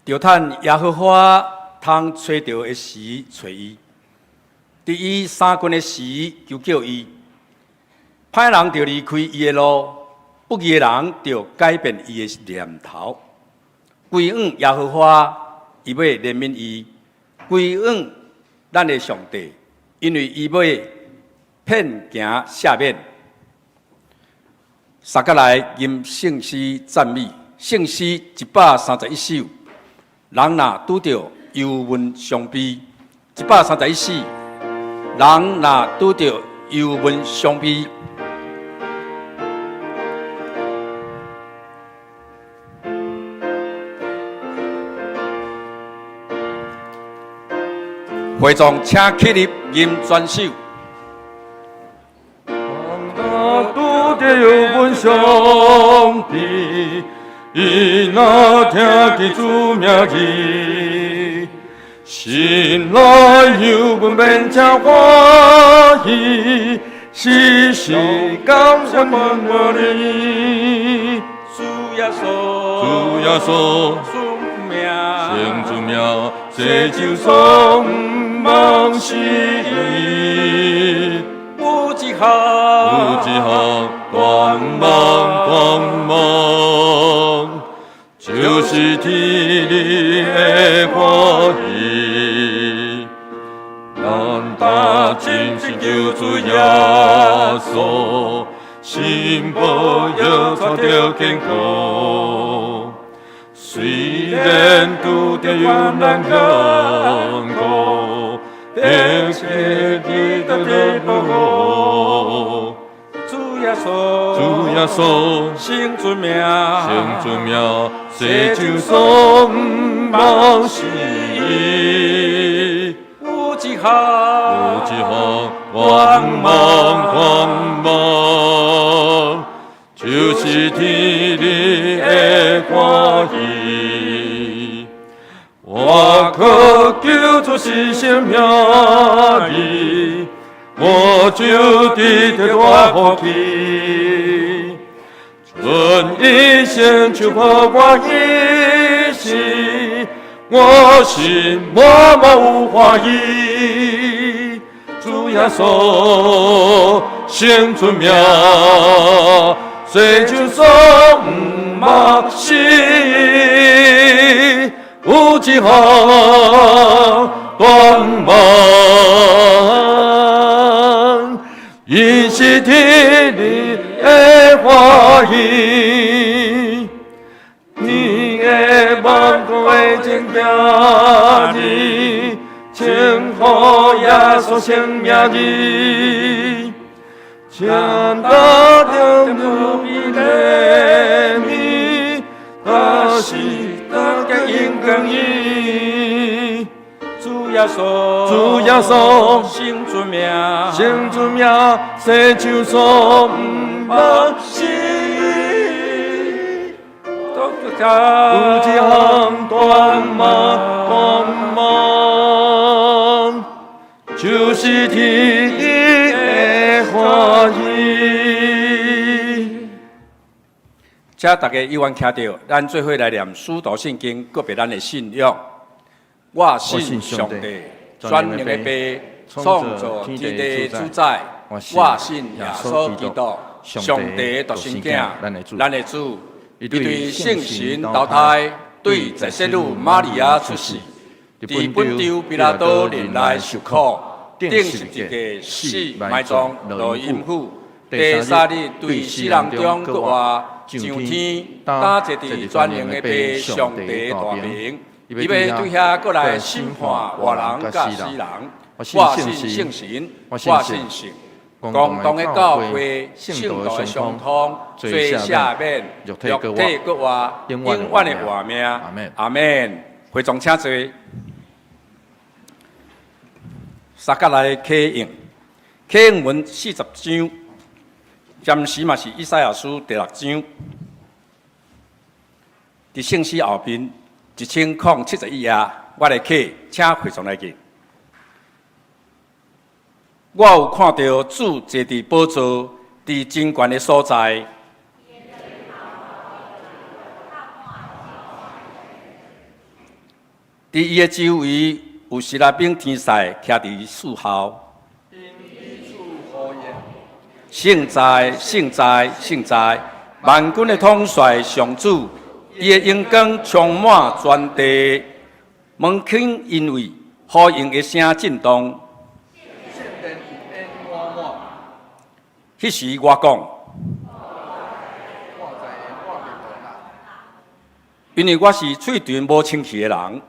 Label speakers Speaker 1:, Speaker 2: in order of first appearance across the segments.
Speaker 1: 著趁耶和華通揣著的時揣伊，佇伊相近的時求叫伊。歹人著離開伊的路，不義的人著改變伊的念頭。歸向耶和華，伊欲憐憫伊；歸向咱的上帝，因為伊欲遍行赦免。捒過來吟聖詩讚美，聖詩131首。人若拄著憂悶傷悲，131首。人若拄著憂悶傷悲。會眾請起立吟全首。
Speaker 2: 人若拄著憂悶傷悲，伊若聽見主名字，心內憂悶免誠歡喜，時時感謝阮我你。
Speaker 1: 主耶穌，
Speaker 2: 主耶穌，
Speaker 1: 主名，
Speaker 2: 聖主名，這就喪毋忘死。
Speaker 1: 有一項，
Speaker 2: 有一項願望願望，就是天裡的歡喜。咱大真心求主耶穌，心保佑帶著堅固。雖然拄著有難艱苦，但是基督的保護。
Speaker 1: 主耶穌，
Speaker 2: 主耶穌，
Speaker 1: 聖主名，
Speaker 2: 聖主名，這就喪毋忘死。
Speaker 1: 有一項，
Speaker 2: 有一項願望願望，就是天裡的歡喜。我渴求主是聖名字，我就得著大福氣。盡一生就抱我一生，我心滿滿有歡喜。主耶穌，聖主名，這就喪毋忘死。有一項願望，伊是天裡的歡喜。你的萬國的真行兒，稱呼耶穌聖名字，請大眾無比憐憫，但是大家應更伊。
Speaker 1: 主耶穌，
Speaker 2: 主耶穌，
Speaker 1: 聖主名，
Speaker 2: 聖主名，這就喪毋忘死。有一項願望願望，就是天裡的歡喜。
Speaker 1: 請大家依阮徛著，咱做伙來念使徒信經，告白咱的信仰。我信上帝，全能的父，創造天地主宰。我信耶穌基督，上帝的獨生囝，咱的主。伊對聖神投胎，對在聖女瑪利亞出世，佇本丟彼拉多任內受苦，釘十字架死埋葬，落陰府。第三日對死人中復活，上天，擔坐佇全能的父上帝大爿。伊欲對遐閣來審判活人佮死人。我信聖神，我信聖共同的教會，聖徒的相通，罪赦免，肉體復活，永遠的活命。阿們。會眾請坐。相佮來啟應，啟應文40章，暫時嘛是以賽亞書第六章，佇聖詩後面1071頁，我來啟，請會眾來記。我有看著主坐佇寶座，佇真懸的所在。佇伊的周圍有西拉兵天使徛佇四後。聖哉，聖哉，聖哉！萬軍的統帥上主，伊的榮光充滿全地。門檻因為呼應的聲震動。彼時我講，因為我是喙唇無清氣的人。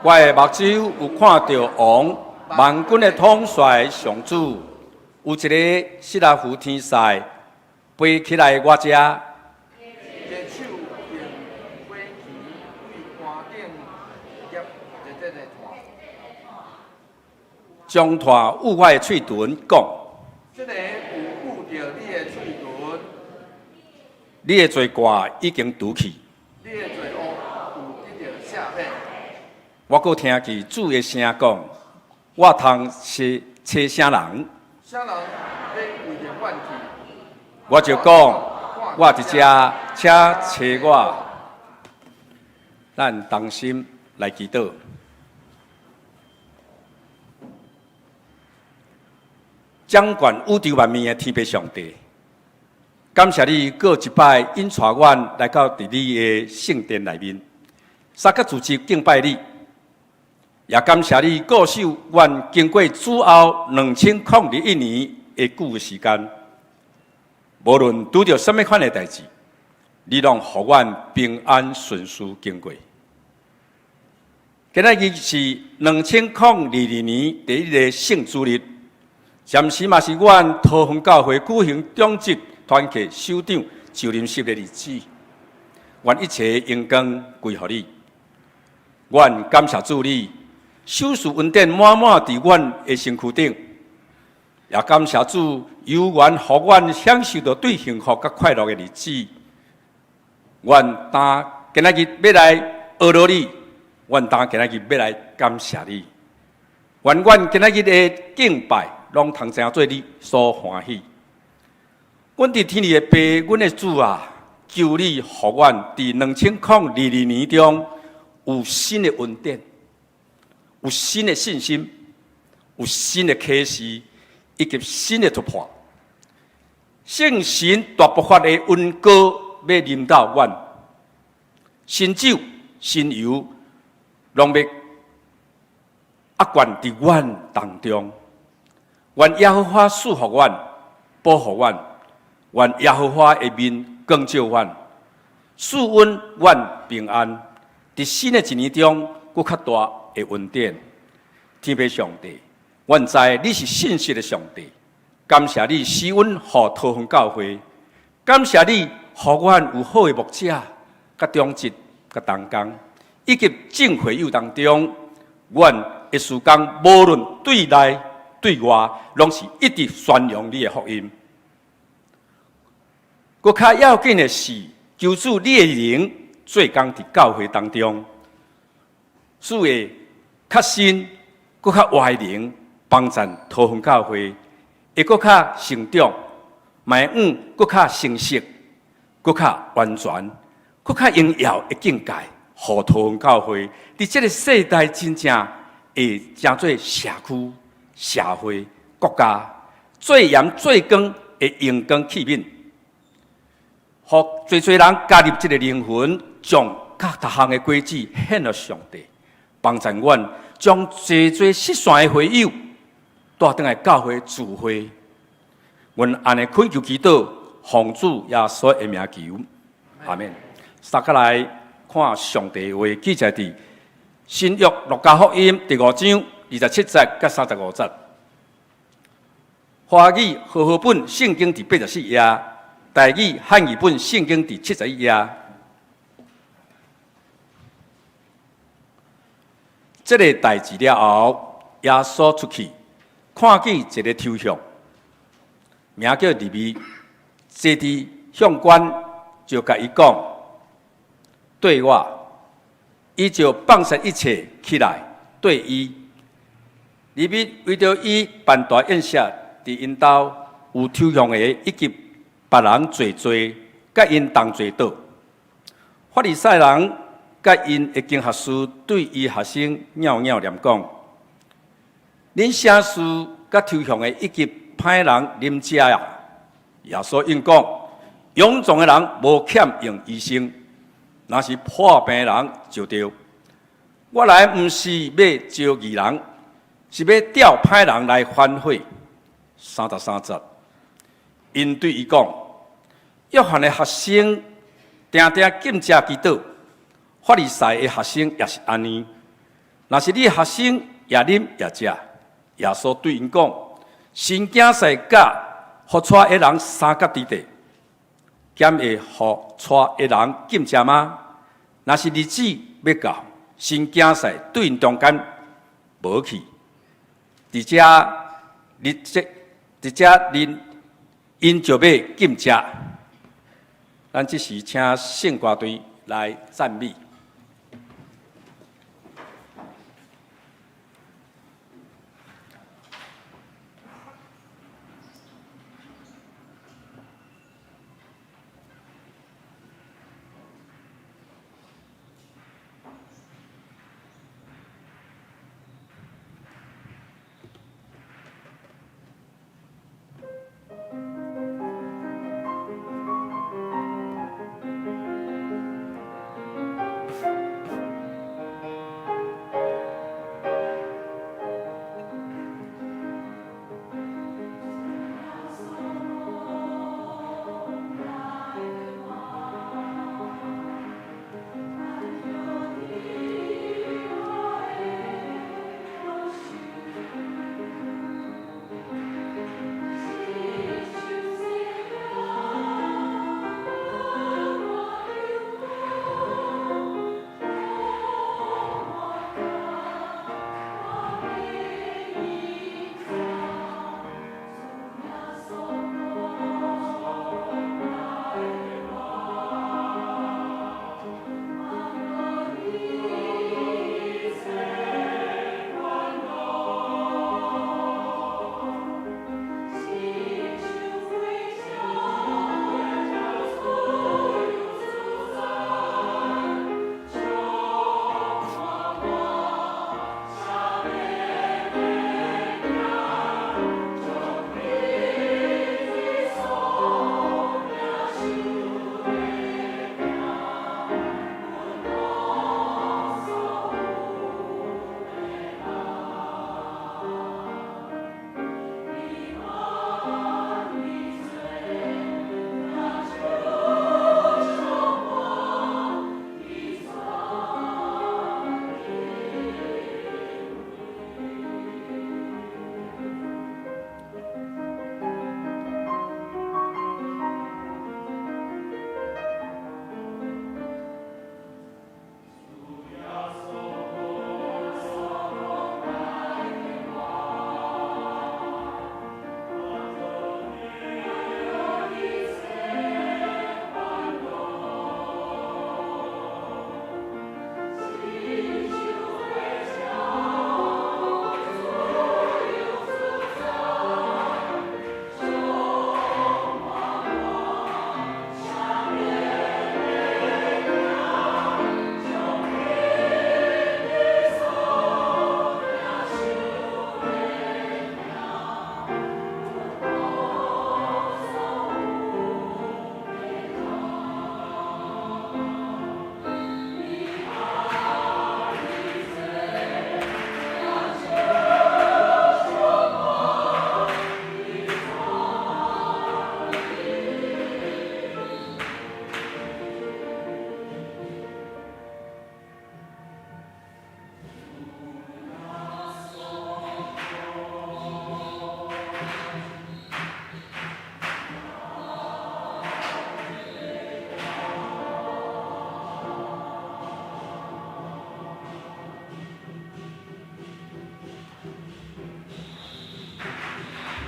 Speaker 1: 我的目睭有看著王，萬軍的統帥上主，有一个西拉弗天使飛起來我遮。將炭捂我的喙唇，講：你的罪過已經除去。我閣聽見主的聲講：我通是揣啥人？我就講：我佇遮，請揣我。咱同心來祈禱。掌管宇宙萬物的天父上帝，感謝你閣一擺引帶阮來到佇你的聖殿內面，三個組織敬拜你，也感謝你顧守阮經過主後2021年的久時間，無論拄著啥物款的代誌，你攏予阮平安順遂經過。今仔日是2022年第一個聖主日。暫時嘛是阮桃園教會舉行長執團契首長就任式的日子，願一切榮光歸予你。阮感謝主你，賞賜恩典滿滿佇阮的身軀頂，也感謝主有緣予阮享受著對幸福佮快樂的日子。阮今今仔日欲來學落你，阮今今仔日欲來感謝你。願阮今仔日的敬拜，攏通成做你所歡喜。阮佇天裡的父，阮的主啊，求你予阮佇2022年中有新的恩典，有新的信心，有新的啟示，以及新的突破。聖神大爆發的恩膏欲臨到阮，新酒、新油，攏欲壓灌佇阮當中。願耶和華賜福阮，保護阮；願耶和華的面光照阮，賜阮阮平安。佇新的一年中，閣較大的恩典。天父上帝，阮知你是信實的上帝，感謝你施恩予桃園教會，感謝你予阮有好的牧者、佮長執、佮同工，以及眾會友當中，阮的事工無論對內對外，攏是一直宣揚你的福音。閣較要緊的是，求主你的靈做工佇教會當中，使會較新、閣較活的靈幫贊桃園教會，會閣較成長，嘛會往閣較成熟、閣較完全、閣較榮耀的境界，予桃園教會佇這个世代真正會成做社區、社會、國家最鹽最光的榮光器皿，予濟濟人加入這个靈魂，將各項的果子獻予上帝，幫助阮將濟濟失散的會友帶轉來教會聚會。阮按呢懇求祈禱，奉主耶穌的名求，阿們。三個來看上帝話記載佇新約路加福音第五章27節佮35節。華語和合本聖經佇84頁，台語漢語本聖經佇71頁。這个代誌了後，耶穌出去，看見一个抽象，名叫利未，坐佇向關，就共伊講：綴我。伊就放下一切起來綴伊。利未為著伊辦大宴席，佇𪜶兜有抽象的以及別人濟濟，佮𪜶同齊桌。法利賽人佮𪜶的經學士對伊學生拗拗念講：恁啥事佮抽象的以及歹人啉食啊？耶穌應講：勇壯的人無欠用醫生，若是破病的人就著。我來毋是欲召義人，是欲召歹人來反悔。33節，𪜶對伊講：約翰的學生定定禁食祈禱，法利賽的學生也是按呢。若是你的學生也啉也食，耶穌對𪜶講：新囝婿佮予娶的人相佮佇咧，敢會予娶的人禁食嗎？若是日子欲到，新囝婿對𪜶中間無去，佇遮日這佇遮恁𪜶就欲禁食。咱這時請聖歌隊來讚美。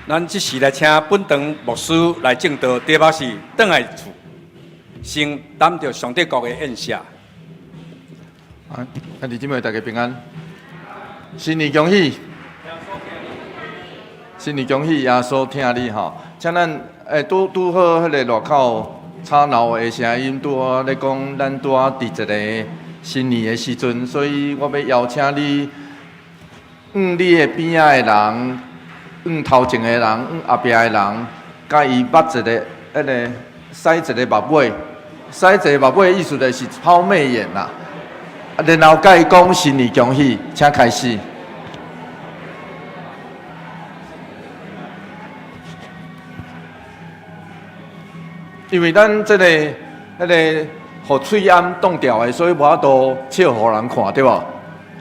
Speaker 1: 咱這時來請本堂牧師來證道，題目是轉來厝，先擔著上帝國的宴席。
Speaker 2: 啊，兄弟姊妹大家平安，新年恭喜，新年恭喜，耶穌疼你吼，請咱拄拄好彼个外口。
Speaker 3: 吵鬧的聲音，拄仔咧講，咱拄仔佇一个新年的時陣，所以我欲邀請你，向你的邊仔的人，向頭前的人，向後壁的人，共伊捌一个，彼个使一个目尾，使一个目尾，意思就是拋媚眼啦。啊，然後共伊講新年恭喜，請開始。因為咱這个、彼个，予喙罨擋牢的，所以無法度笑予人看，對無？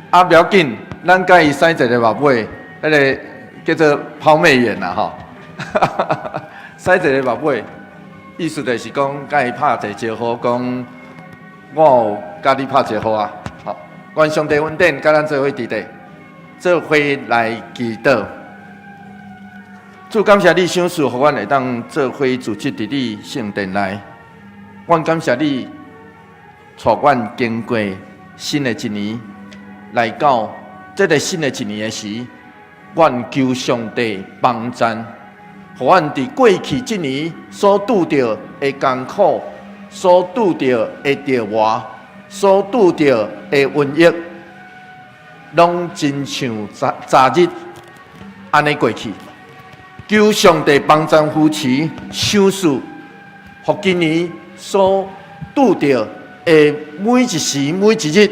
Speaker 3: 啊，無要緊，咱共伊使一个目尾，彼个叫做拋媚眼啦，吼！使一个目尾，意思就是講，共伊拍一个招呼，講我有共你拍招呼啊！好，願上帝恩典，佮咱做伙佇咧，做伙來祈禱。主感謝你賞賜，予阮會當做伙聚集佇你聖殿內。阮感謝你，帶阮經過新的一年，來到這个新的一年的時，阮求上帝幫贊，予阮佇過去這年所拄著的艱苦，所拄著的折磨，所拄著的瘟疫，攏親像昨昨日按呢過去。求上帝幫贊扶持，賞賜，予今年所拄著的每一時每一日，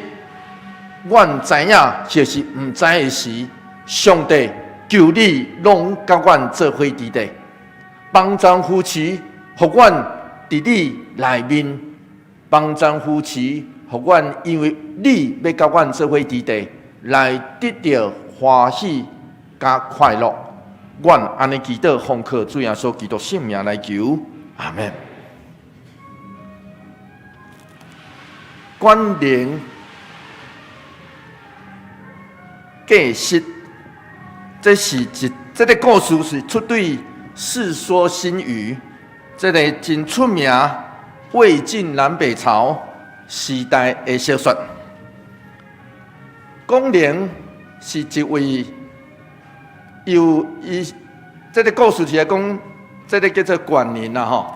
Speaker 3: 阮知影就是毋知的時，上帝求你攏佮阮做伙佇咧，幫贊扶持，予阮佇你內面，幫贊扶持，予阮因為你欲佮阮做伙佇咧，來得著歡喜佮快樂。阮按呢祈禱，奉靠主耶穌基督聖名來求，阿們。管寧過失，這是一這个故事是出對《世說新語》，這个真出名魏晉南北朝時代的小說。管寧是一位。有伊，這个故事是來講，這个叫做管寧啦吼。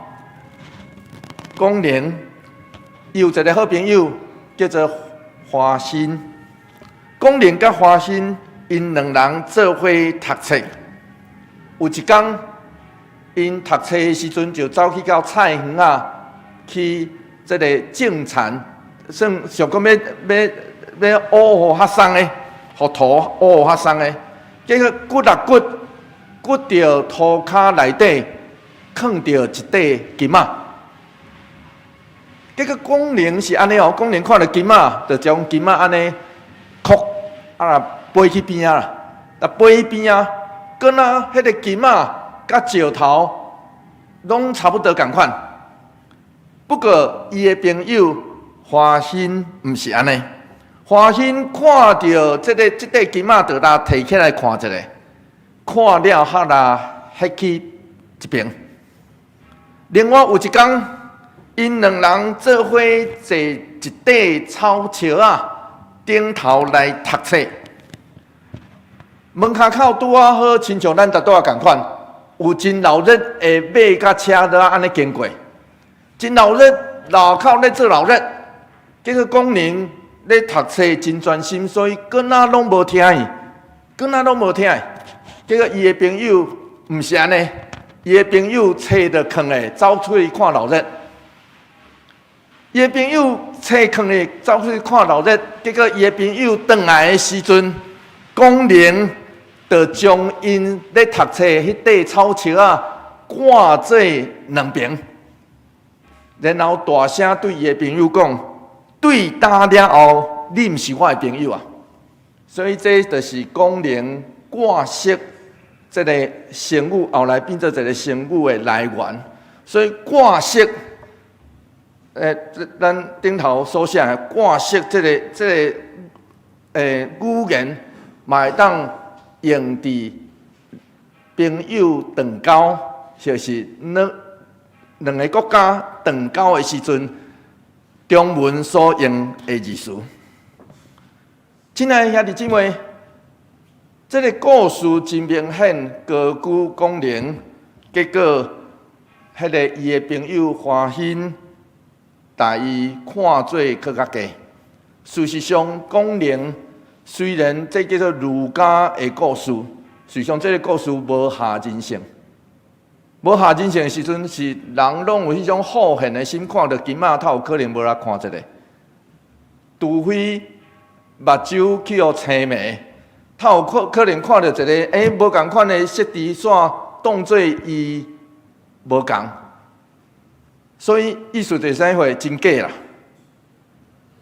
Speaker 3: 管寧伊有一个好朋友叫做華歆。管寧佮華歆𪜶兩人做伙讀冊。有一工，𪜶讀冊的時陣就走去到菜園仔去這个種田，算想講欲欲欲挖予較鬆的，予土挖予較鬆的。結果掘啊掘，掘著塗跤內底，囥著一塊金仔。結果管寧是按呢哦，管寧看著金仔，就將金仔按呢，硞啊飛去邊仔啦。啊飛去邊仔，敢若彼个金仔佮石頭攏差不多仝款。不過伊的朋友華歆毋是按呢。華歆看著這个這塊金仔，就來提起來看一下，看了予來彼去一爿。另外有一工，𪜶兩人做伙坐一塊草石仔頂頭來讀冊。門跤口拄仔好，親像咱拄仔仝款，有真鬧熱的馬佮車佇按呢經過，真鬧熱，路口咧做鬧熱，結果管寧咧讀冊真專心，所以敢若攏無聽伊，敢若攏無聽伊。結果伊的朋友毋是按呢，伊的朋友冊就囥咧，走出去看鬧熱。伊的朋友冊囥咧，走出去看鬧熱。結果伊的朋友轉來的時陣，管寧就將𪜶咧讀冊彼塊草石仔割做兩爿，然後大聲對伊的朋友講：對今了後，你毋是我的朋友啊！所以這就是管寧割席這个成語，後來變做一个成語的來源。所以割席，咱頂頭所寫的割席這个這个語言，嘛會當用佇朋友斷交，就是兩兩个國家斷交的時陣，中文所用的字詞。親愛的兄弟姊妹，這个故事真明顯，高舉管寧，結果彼彼个伊的朋友歡欣，共伊看做閣較低。事實上，講靈雖然這叫做儒家的故事，事實上這个故事無下人性。無下人性的時陣，是人攏有彼種好現的心，看著金仔，較有可能無來看一下。除非目睭去予青盲，較有可能看著一个無仝款的色地線，當做伊無仝。所以意思就是啥貨真假啦。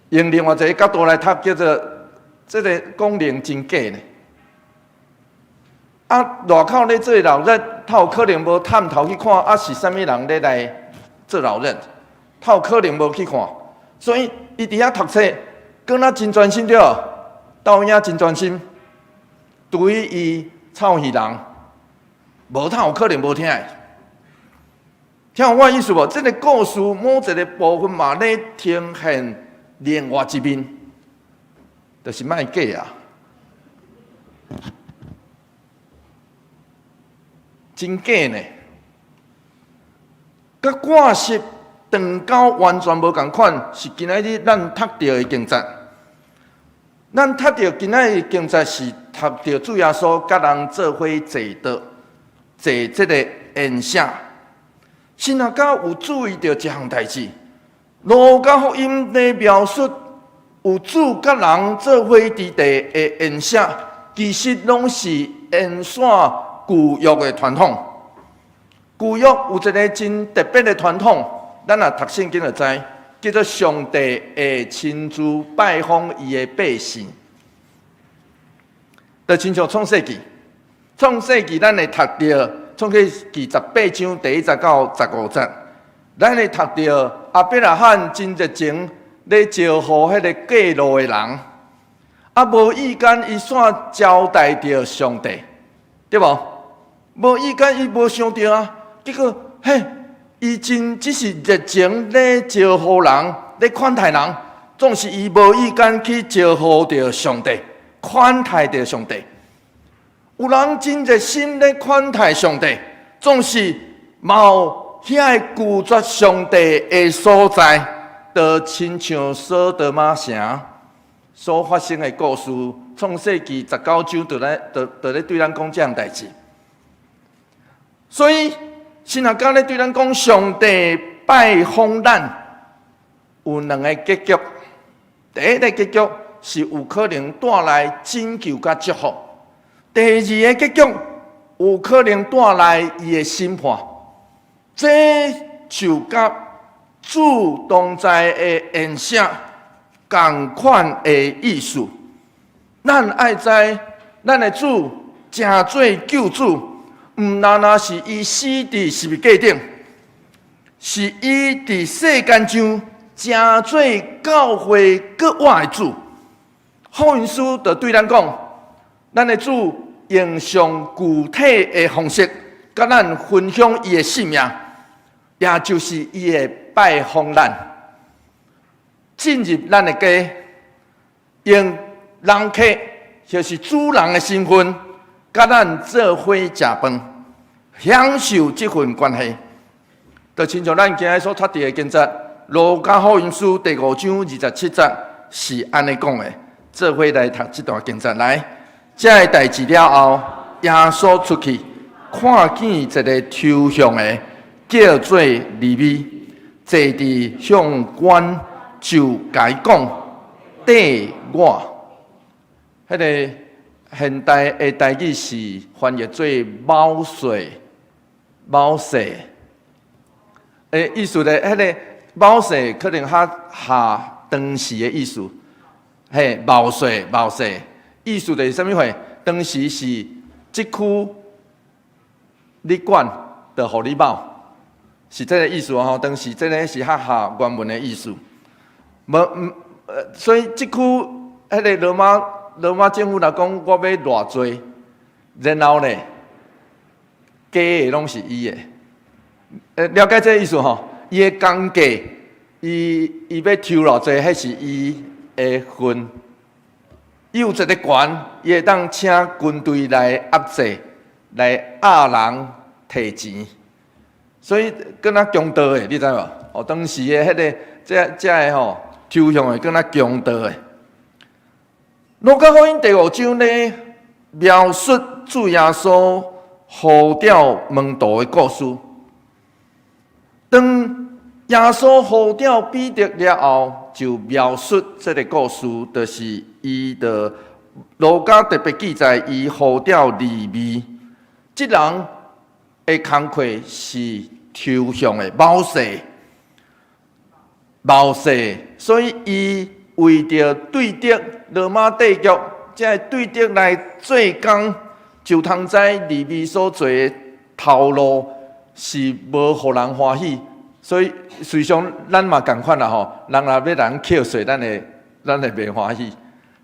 Speaker 3: 用另外一个角度來讀，叫做這个講靈真假呢。啊，外口咧做鬧熱，他有可能無探頭去看，啊是啥物人咧來做鬧熱，他有可能無去看，所以伊佇遐讀冊，敢若真專心對無？倒影真專心，對於伊臭戲人，無他有可能無聽的。聽有我意思無？這个故事某一个部分嘛咧呈現另外一面，就是莫假啊。真假呢？佮割席斷交完全無仝款，是今仔日咱讀著的經節。咱讀著今仔日經節是讀著主耶穌佮人做伙坐桌，坐這个宴席。神學家有注意著一項代誌，路加福音咧描述有主佮人做伙佇地的宴席，其實攏是延續舊約的傳統。舊約有一个真特別的傳統，咱若讀聖經就知，叫做上帝會親自拜訪伊的百姓。就親像創世記，創世記咱會讀著創世記18章第1節到15節，咱會讀著亞伯拉罕真熱情咧招呼彼个過路的人，啊無意間伊煞招待著上帝，對無？無意間伊無想著啊，結果嘿，伊真只是熱情咧招呼人，咧款待人，總是伊無意間去招呼著上帝，款待著上帝。有人真熱心咧款待上帝，總是嘛有遐個拒絕上帝的所在，就親像所多瑪城所發生的故事，創世記19章就咧就咧對咱講這項代誌。所以，神學家咧對咱講，上帝拜訪咱有兩个結局。第一个結局是有可能帶來拯救佮祝福；第二个結局有可能帶來伊的審判。這就佮主同在的宴席仝款的意思。咱愛知，咱的主成做救主，毋單單是伊死佇十字架頂，是伊佇世間上成做教會閣我的主。福音書就對咱講，咱的主用上具體的方式，佮咱分享伊的性命，也就是伊會拜訪咱，進入咱的家，用人客就是主人的身份，佮咱做伙食飯，享受這份關係。就親像咱今日所讀著的經節，路加福音書第五章27節是按呢講的。做伙來讀這段經節來，這个代誌了後，耶穌出去，看見一个抽象的，叫做利未，坐佇向關，就共伊講：綴我。彼个現代的台語是翻譯做卯稅，卯稅。意思咧，彼个卯稅可能較下當時的意思。嘿，卯稅，卯稅，意思就是啥物貨？當時是這區你管，就予你卯，是這个意思吼。當時這个是較下原文的意思。無，所以這區彼个羅馬政府若講我欲偌濟，然後呢，加的攏是伊的。了解這个意思吼？伊的工價，伊欲抽偌濟，彼是伊的份。伊有一个權，伊會當請軍隊來壓制，來壓人提錢。所以閣較強盜的，你知無？哦，當時的彼個這這个吼抽象的閣較強盜的。路加福音第五章咧描述主耶穌呼召門徒的故事。當耶穌呼召彼得了後，就描述這个故事，就是伊的路加特別記載，伊呼召利未，這人的工課是抽象的，謀士，謀士，所以伊為著對敵羅馬帝國，這个對敵來做工，就通知利未所做的頭路是無予人歡喜，所以隨常咱嘛仝款啦吼，人若欲人扣稅，咱會袂歡喜。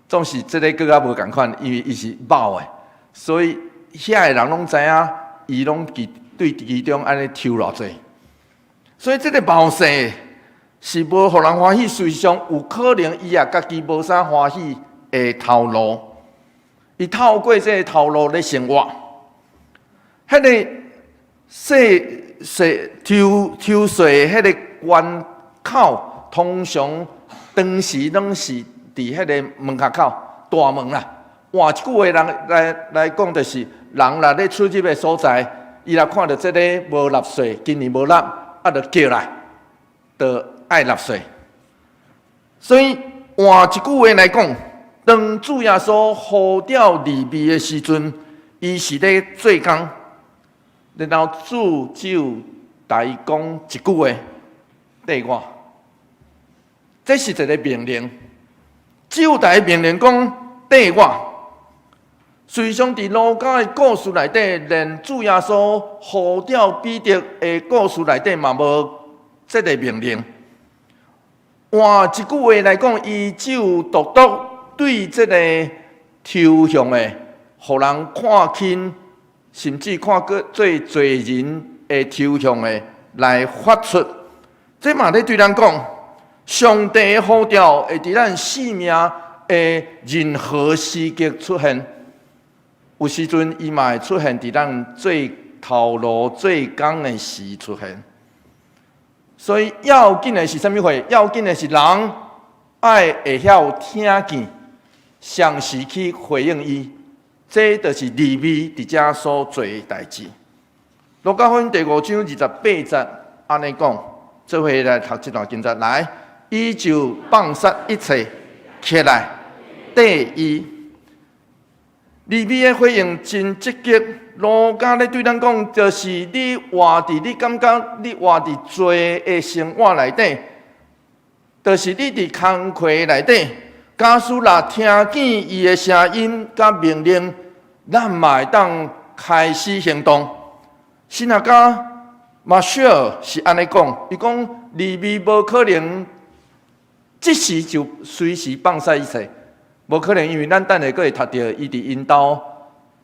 Speaker 3: 總是這个閣較無仝款，因為伊是謀的，所以遐个人攏知影，伊攏其對其中按呢抽偌濟，所以這个謀士是無予人歡喜，事實上有可能伊也家己無啥歡喜的頭路，伊透過這个頭路咧生活，彼个稅稅抽抽稅彼个關口，通常當時攏是佇彼个門跤口大門啦。換一句話人來來講，就是人若咧出入的所在，伊若看著這个無納稅，今年無納，啊，就叫來，就愛納稅。所以換一句話來講，當主耶穌呼召利未的時陣，伊是咧做工，然後主只有共伊講一句話：綴我。這是一个命令，只有共伊命令講綴我。事實上，佇路加的故事內底，連主耶穌呼召彼得的故事內底嘛無這个命令。換一句話來講，伊只有獨獨對這个抽象的，予人看輕，甚至看過做罪人的抽象的來發出。這嘛咧對咱講，上帝的呼召會佇咱生命的任何時刻出現。有時陣伊嘛會出現佇咱做頭路、做工的時出現。所以要緊的是啥物貨？要緊的是人愛會曉聽見，相時去回應伊。這就是利未佇遮所做的代誌。路加福音第五章二十八節按呢講，做伙來讀這段經節來，伊就放殺一切起來，綴伊。利未的回應真積極，路加咧對咱講，就是你活佇你感覺你活佇罪的生活內底，就是你佇工課內底，假使若聽見伊的聲音佮命令，咱嘛會當開始行動。神學家馬歇爾是按呢講，伊講利未無可能即時就隨時放殺一切。無可能，因為咱等下閣會讀著伊佇𪜶兜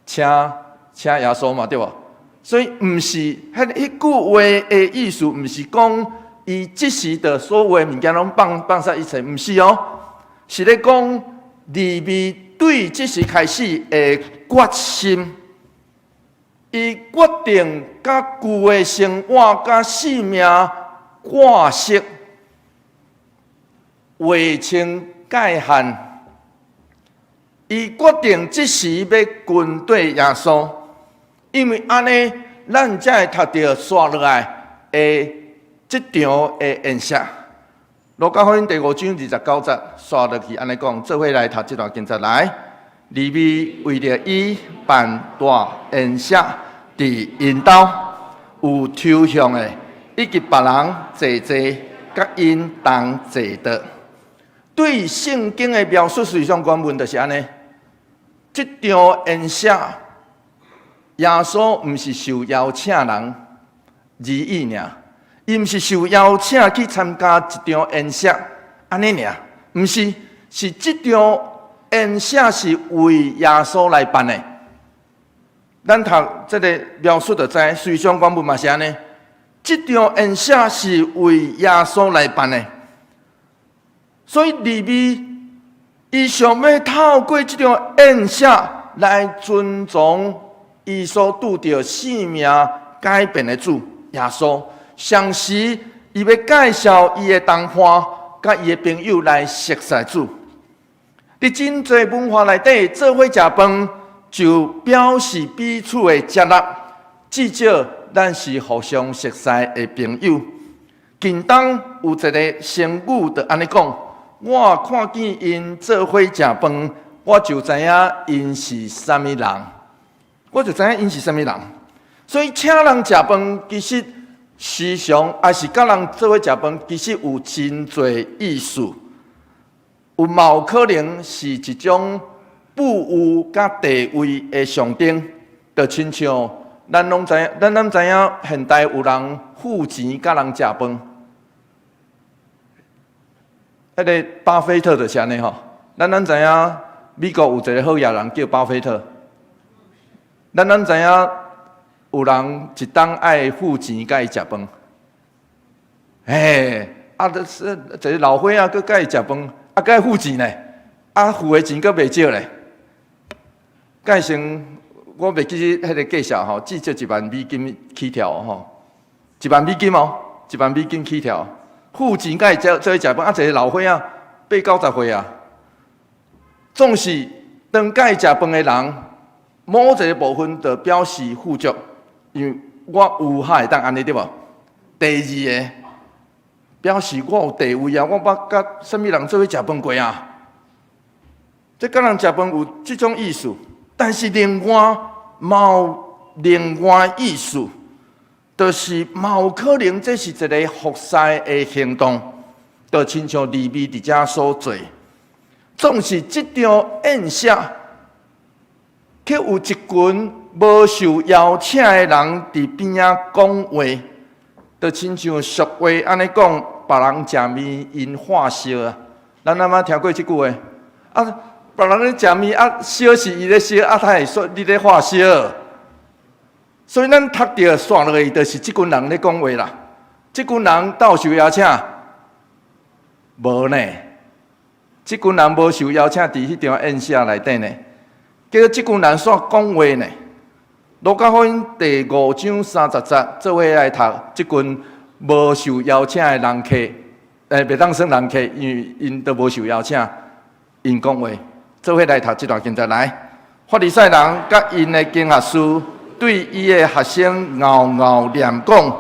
Speaker 3: 請請耶穌嘛，對無？所以毋是彼句話的意思，毋是講伊即時的所有的物件攏放放殺一切，毋是哦，是咧講利未對這時開始的決心，伊決定佮舊的生活佮性命割捨，劃清界限。伊決定這時欲跟綴耶穌，因為按呢，咱才會讀著紲落來的這場的宴席。路加福音第五章二十九節，紲落去按呢講，做伙來讀這段經節來。利未為著伊辦大宴席，佇𪜶兜有抽象的，以及別人濟濟，佮𪜶同坐的。對聖經的描述，實際上原文就是按呢。這場宴席，耶穌毋是受邀請人而已爾，伊毋是受邀請去參加一場宴席，按呢爾，毋是，是這場宴席是為耶穌來辦的。咱讀這个描述就知，實際上原文嘛是按呢。這場宴席是為耶穌來辦的，所以利未伊想欲透過這場宴席來尊崇伊所拄著性命改變的主。耶穌，同時伊欲介紹伊的同伴佮伊的朋友來熟似主。佇真濟文化內底，做伙食飯就表示彼此的接納，至少咱是互相熟似的朋友。近東有一个成語就按呢講：我看見𪜶做伙食飯，我就知影𪜶是啥物人，我就知影𪜶是啥物人。所以請人食飯，其實時常抑是佮人做伙食飯，其實有真濟意思。有嘛有可能是一種富有佮地位的象徵，就親像咱攏知影，咱攏知影現代有人付錢佮人食飯。彼个巴菲特就是按呢吼，咱攏知影美國有一个好野人叫巴菲特，咱攏知影有人一冬愛付錢佮伊食飯，嘿，啊，就是一个老歲仔閣佮伊食飯。啊，閣愛付錢呢？啊，付的錢閣袂少咧。蓋成我袂記彼个價數吼，至少1萬美金起跳吼，一萬美金哦，一萬美金起跳。付錢佮伊做做伙食飯，啊，一个老歲仔八九十歲啊，總是當佮伊食飯的人，某一个部分就表示富足，因為我有較會當按呢對無？第二个，表示我有地位啊！我捌佮啥物人做伙食飯過啊？這佮人食飯有這種意思，但是另外嘛有另外意思，就是嘛有可能這是一个服侍的行動，就親像利未佇遮所做。總是這場宴席，卻有一群無受邀請的人佇邊仔講話。就親像俗話按呢講，別人食麵𪜶化燒啊！咱阿媽聽過這句話啊？別人咧食麵啊，燒是伊咧燒啊，他會說你咧化燒。所以咱讀著煞落去，就是這群人咧講話啦。這群人到受邀請？無呢？這群人無受邀請，佇彼場宴席內底呢。結果這群人煞講話呢。路加福音第五章三十節，做伙來讀這群無受邀請的人客，袂當算人客，因為𪜶都無受邀請，𪜶講話，做伙來讀這段經節來。法利賽人佮𪜶的經學師對伊的學生敖敖念講：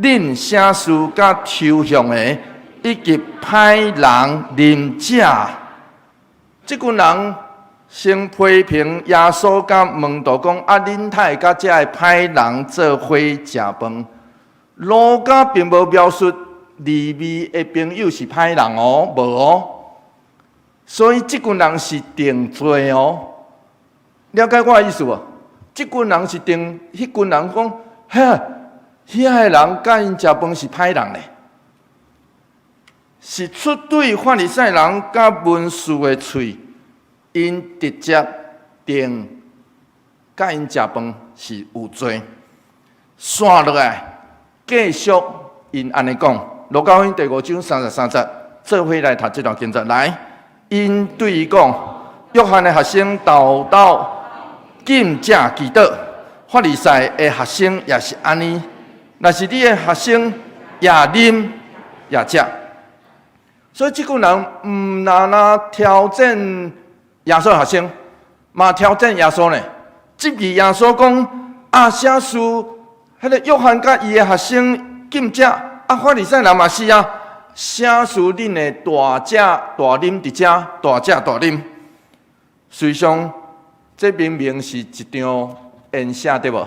Speaker 3: 恁啥事佮抽象的以及歹人啉食？這群人先批評耶穌佮門徒講：啊，恁哪會佮這个歹人做伙食飯？路加並無描述利未的朋友是歹人哦，無哦。所以這群人是定罪哦。了解我的意思無？這群人是定，彼群人講，哈，遐个人佮𪜶食飯是歹人咧，是出對法利賽人佮文士的喙。𪜶直接定佮𪜶食飯是有罪，煞落來繼續𪜶按呢講，路加福音第五章三十三節，做伙來讀這段經節來。𪜶對伊講，約翰的學生沓沓禁食祈禱，法利賽的學生也是按呢。若是你的學生也啉也食，所以這群人毋但若挑戰耶穌學生嘛挑戰耶穌呢，質疑耶穌講啊，啥事？彼个約翰佮伊的學生禁食，啊，法利賽人嘛是啊，啥事恁會大食大啉佇遮，大食大啉？實際上，這明明是一場宴席對無？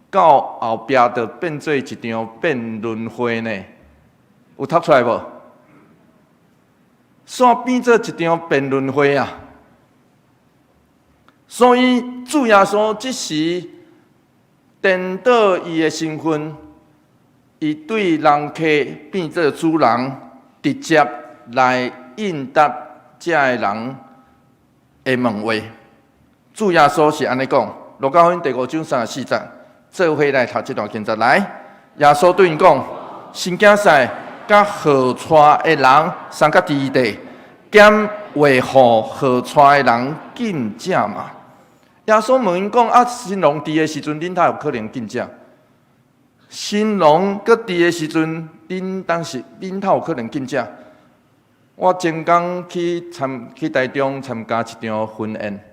Speaker 3: 到後壁就變做一場辯論會呢，有讀出來無？煞變做一場辯論會啊！所以主耶穌這時顛倒伊的身份，伊對人客變做主人，直接來應答這个人的問話。主耶穌是按呢講，路加福音第五章三十四節，做伙來讀這段經節來。耶穌對𪜶講：新囝婿佮號娶的人相佮佇佇，敢會予號娶的人禁食嗎？耶穌問𪜶講：啊，新郎佇的時陣，恁哪有可能禁食？新郎閣佇的時陣，恁當時恁頭有可能禁食。我前工去台中參加一場婚宴，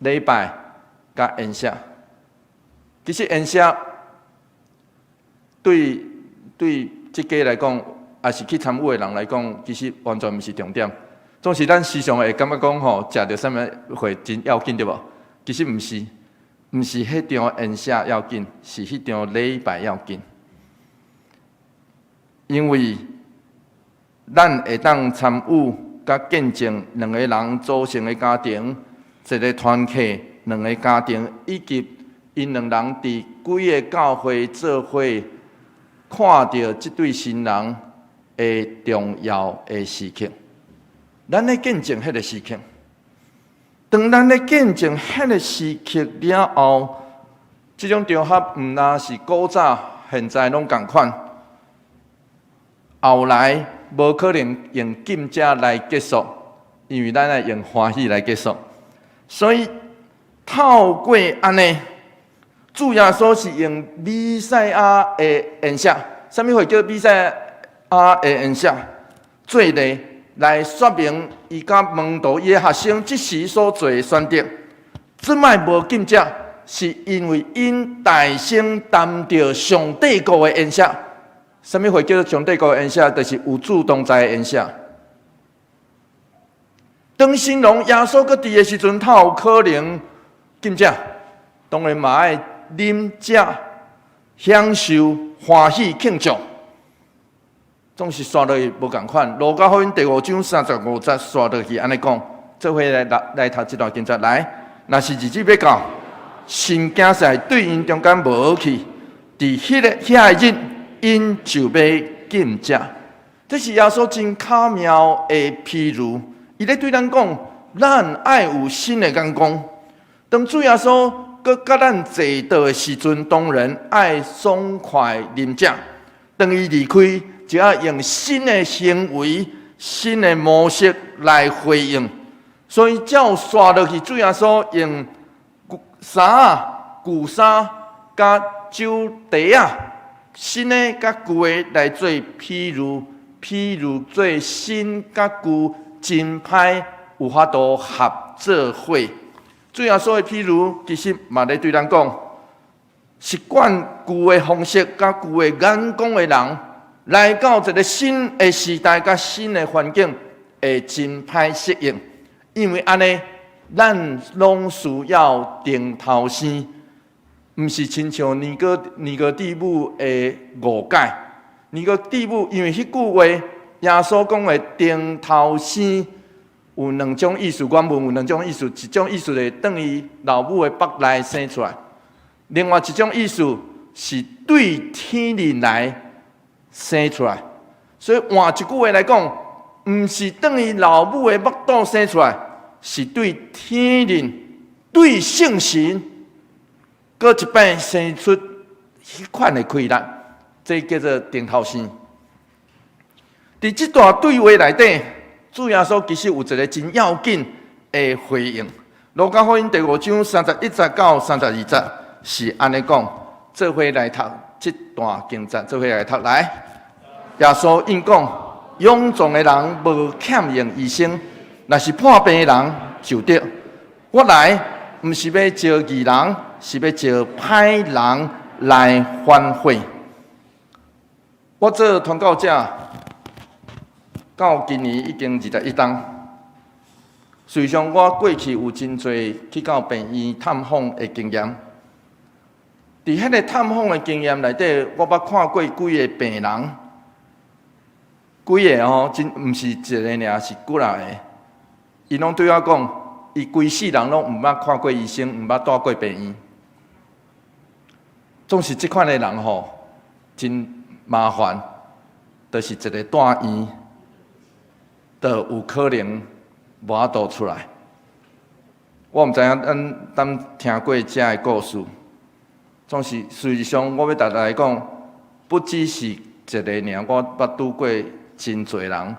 Speaker 3: 禮拜佮宴席。其實宴席對這家來講，抑是去參與的人來講，其實完全毋是重點。總是咱時常會感覺講吼，食著啥物會真要緊對無？其實毋是，毋是彼場宴席要緊，是彼場禮拜要緊。因為咱會當參與佮見證兩個人組成的家庭，一個團契，兩個家庭，以及𪜶兩人佇規個教會做伙，看著這對新人的重要的時刻。咱咧見證彼個時刻，當咱咧見證彼個時刻了後，這種場合毋但是古早、現在攏仝款。後來無可能用禁食來結束，因為咱愛用歡喜來結束。所以透過按呢，主耶穌是用彌賽亞的宴席，啥物貨叫彌賽亞的宴席？做例來說明伊佮門徒伊的學生這時所做的選擇。這擺無禁食，是因為𪜶大聲擔著上帝國的宴席。啥物貨叫做上帝國的宴席？就是有主同在的宴席。當新郎耶穌閣佇的時陣，他有可能禁食，當然嘛愛啉食、享受、歡喜慶祝。總是紲落去無仝款。路加福音第五章三十五節紲落去按呢講，做伙來讀這段經節來。若是日子欲到，甚驚勢對𪜶中間無好去，佇彼個遐個日，𪜶就欲禁食。這是耶穌真巧妙的譬喻，伊咧對咱講，咱愛有新的眼光。當主耶穌閣佮咱坐桌的時陣，當然愛爽快啉食。當伊離開，就愛用新的行為、新的模式來回應。所以照紲落去，主耶穌用衫仔、舊衫佮酒袋仔，新的佮舊的來做譬喻，譬喻做新佮舊真歹有法度合做伙。主耶穌的譬喻其實嘛咧對咱講，習慣舊的方式佮舊的眼光的人，來到一個新的時代佮新的環境，會真歹適應。因為按呢，咱攏需要重頭生，毋是親像尼哥底母的誤解。尼哥底母因為彼句話，耶穌講的重頭生有兩種意思，原文有兩種意思，一種意思是轉去老母的腹內生出來，另外一種意思是對天靈來生出來。所以換一句話來講，毋是轉去老母的腹肚生出來，是對天靈、對聖神，閣一擺生出彼款的氣力，這叫做重頭生。佇這段對話內底，主耶穌其實有一個真要緊的回應。路加福音第五章三十一節到三十二節是按呢講，做伙來讀這段經節，做伙來讀來。耶穌應講：勇壯的人無欠用醫生，若是破病的人就得。我來毋是欲召義人，是欲召歹人來反悔。我做傳教者到今年已經21冬。事實上，我過去有真濟去到病院探訪的經驗。佇彼個探訪的經驗內底，我捌看過幾个病人，幾个吼，真毋是一个爾，是幾若个。𪜶攏對我講，伊規世人攏毋捌看過醫生，毋捌蹛過病院。總是這款的人吼，真麻煩，就是一个蹛院，就有可能無法度出來。我毋知影咱敢聽過這个故事。總是事實上，我欲逐來講，不只是一个爾，我捌拄過真濟人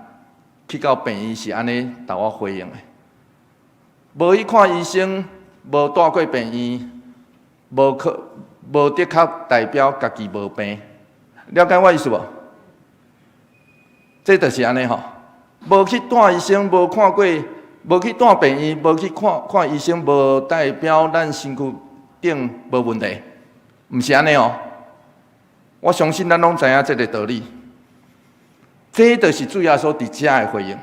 Speaker 3: 去到病院是按呢共我回應的。無去看醫生，無蹛過病院，無可無的確代表家己無病。了解我意思無？這就是按呢吼，無去看醫生，無看過，無去看病院，無去看看醫生，無代表咱身軀頂無問題，毋是按呢哦。我相信咱攏知影這个道理。這就是主耶穌佇遮的回應。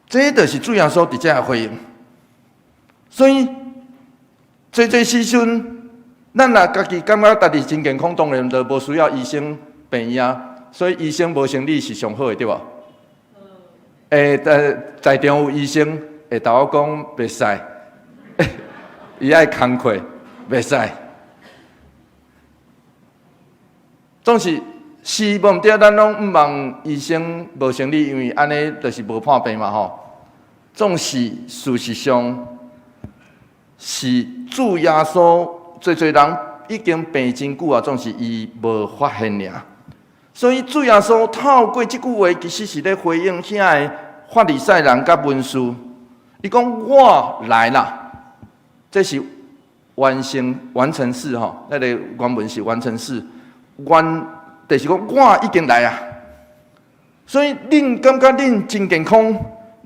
Speaker 3: 這就是主耶穌佇遮的回應。所以，濟濟時陣，咱若家己感覺家己真健康，當然就無需要醫生病院啊。所以醫生無生理是上好的，對無？欸，在場有醫生會同我講袂使，伊愛工課，袂使。總是是無毋對，咱攏毋望醫生無生理，因為按呢就是無破病嘛吼。總是事實上是主耶穌，濟濟人已經病真久啊，總是伊無發現爾。所以主耶穌透過這句話，其實是咧回應遐个法利賽人佮文士。伊講我來啦，這是完成完成式吼，那個原文是完成式，完就是講我已經來啊。所以恁感覺恁真健康，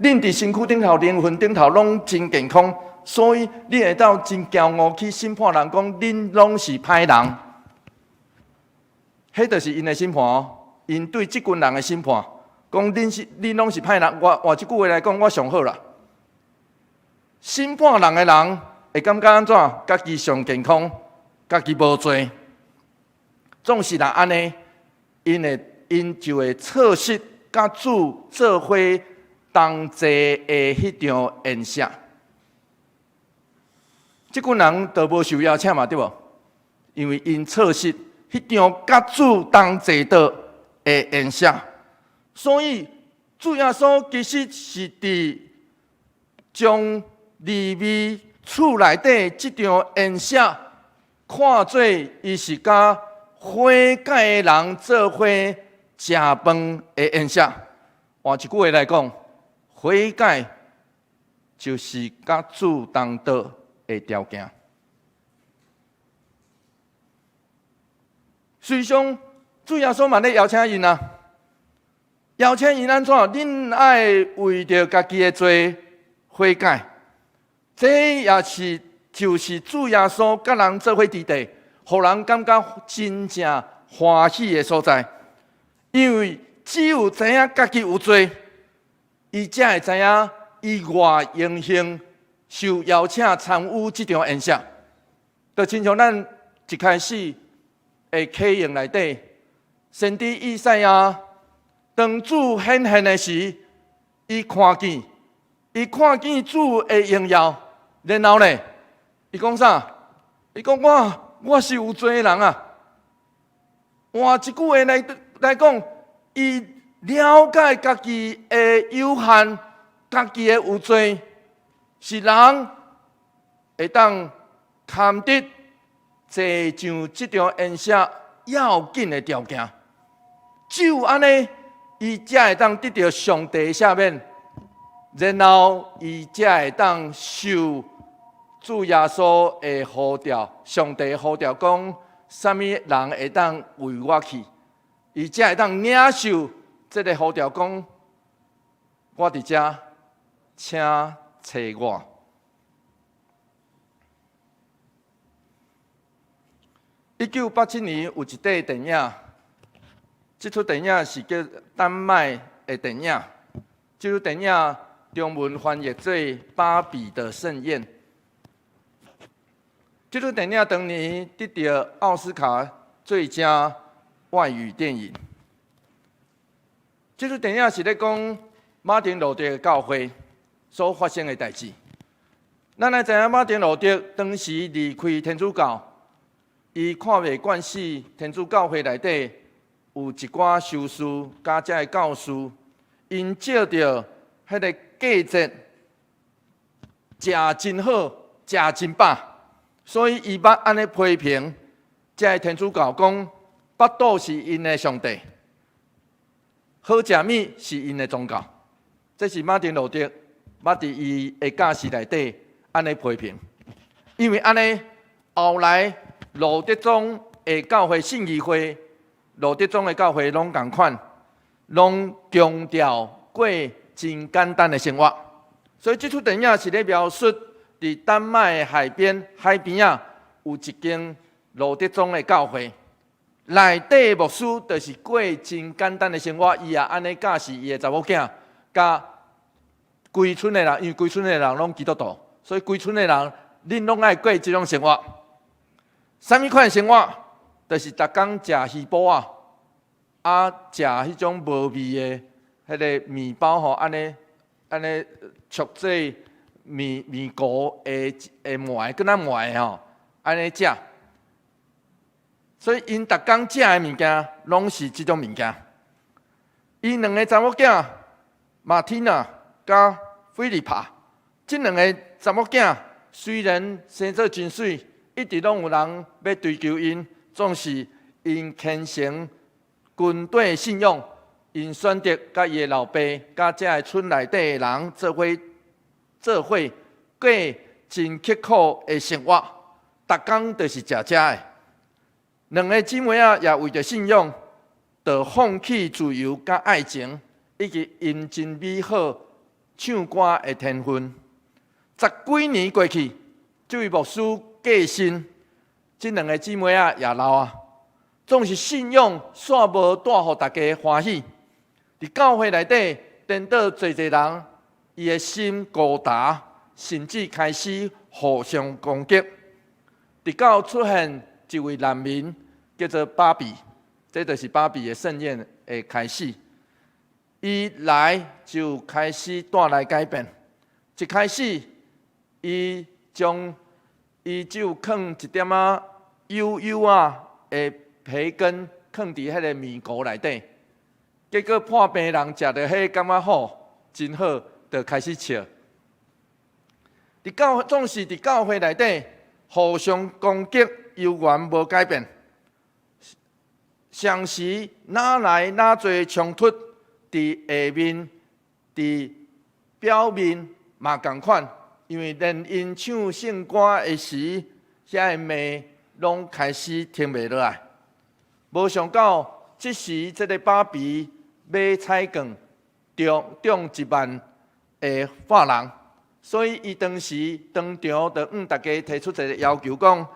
Speaker 3: 恁佇身軀頂頭、靈魂頂頭攏真健康，所以你會當真驕傲去審判人，講恁攏是歹人。彼就是𪜶的審判哦，𪜶對這群人的審判，講恁是恁攏是歹人。我換一句話來講，我上好啦。審判人的人會感覺按怎？家己上健康，家己無罪。總是若按呢，𪜶會𪜶就會錯失佮主做伙同齊的彼場宴席。這群人都無受邀請嘛，對無？因為𪜶錯失彼場佮主同齊的宴席，所以主耶穌其實是佇將利未厝內底這場宴席看做伊是佮悔改的人做伙食飯的宴席。換一句話來講，悔改就是佮主同桌的條件。實際上，主耶穌嘛咧邀請𪜶啊，邀請𪜶按怎？恁愛為著家己的罪悔改，這也是就是主耶穌佮人做伙佇地，予人感覺真正歡喜的所在。因為只有知影家己有罪，伊才會知影伊偌榮幸受邀請參與這場宴席。就親像咱一開始的啟用內底，先知以賽亞當主顯現的時，伊看見主的榮耀，然後呢，伊講啥？伊講我是有罪的人啊！換一句話來講，伊了解家己的有限，家己的有罪，是人會當堪得坐上這場宴席要緊的條件。只有按呢，伊才會當得著上帝的赦免，然後伊才會當受主耶穌的呼召，上帝的呼召講，啥物人會當為我去，伊才會當領受這个呼召，講我佇遮，請揣我。1987年有一塊電影，這齣電影是叫丹麥的電影，這齣電影中文翻譯做《芭比的盛宴》。這齣電影當年得著奧斯卡最佳外語電影。這齣電影是咧講馬丁路德教會所發生的代誌。咱來知影馬丁路德當時離開天主教，伊看袂慣勢天主教會內底有一寡修士佮這个教師，𪜶藉著彼个過節食真好，食真飽，所以伊捌按呢批評這个天主教講，腹肚是𪜶的上帝，好食物是𪜶的宗教。這是馬丁路德捌佇伊的教示內底按呢批評，因為按呢，後來路德宗的教會信義會，路德宗的教會攏仝款，攏強調過真簡單的生活。所以這齣電影是咧描述佇丹麥海邊海邊仔有一間路德宗的教會，內底牧師就是過真簡單的生活，伊也按呢教示伊的查某囝，佮規村的人，因為規村的人攏基督徒，所以規村的人恁攏愛過這種生活。啥物款的生活？就是逐工食魚脯仔，啊，食彼種無味的彼个麵包吼，按呢按呢焯做麵麵糊的的糜，閣較糜吼，按呢食。所以𪜶逐工食的物件，攏是這種物件。伊兩个查某囝馬蒂娜佮菲利帕，這兩个查某囝雖然生做真媠，一直攏有人欲追求𪜶，總是𪜶虔誠軍隊信仰，𪜶選擇佮伊的老爸、佮這个村內底的人做伙做伙過真刻苦的生活，逐工就是食這的。兩个姊妹仔也為著信仰，就放棄自由佮愛情，以及𪜶真美好唱歌的天分。十幾年過去，這位牧師過身，這兩个姊妹仔也老啊，總是信仰煞無帶予大家歡喜。佇教會內底顛倒濟濟人，伊的心孤單，甚至開始互相攻擊。直到出現一位難民，叫做芭比，這就是芭比的盛宴的開始。伊來就開始帶來改變。一開始，伊將伊只有囥一點仔幼幼仔的培根囥佇彼个麵糊內底，結果破病人食著彼感覺好，真好，就開始笑。佇教總是佇教會內底互相攻擊，猶原無改變。常時哪來哪濟衝突，佇下面、佇表面嘛仝款，因為連𪜶唱聖歌的時，遐个罵攏開始停袂落來。無想到，這時這个芭比買彩券中中1萬的法郎，所以伊當時當場就向大家提出一个要求，講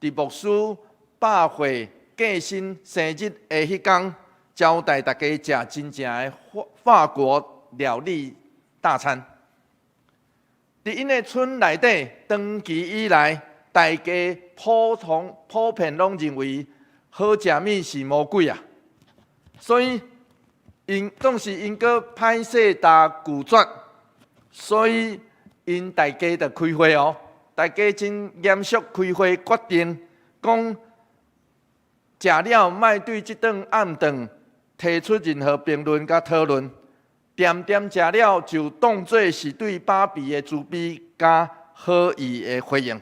Speaker 3: 佇牧師百歲過身生日的彼工，招待大家食真正的法法國料理大餐。佇𪜶的村內底，長期以來，大家普通普遍攏認為好食物是魔鬼啊，所以𪜶總是𪜶閣歹勢焦拒絕，所以𪜶大家就開會哦，大家真嚴肅開會決定講，食了莫對這頓暗頓提出任何評論佮討論，恬恬食了就當做是對芭比的慈悲佮好意的回應。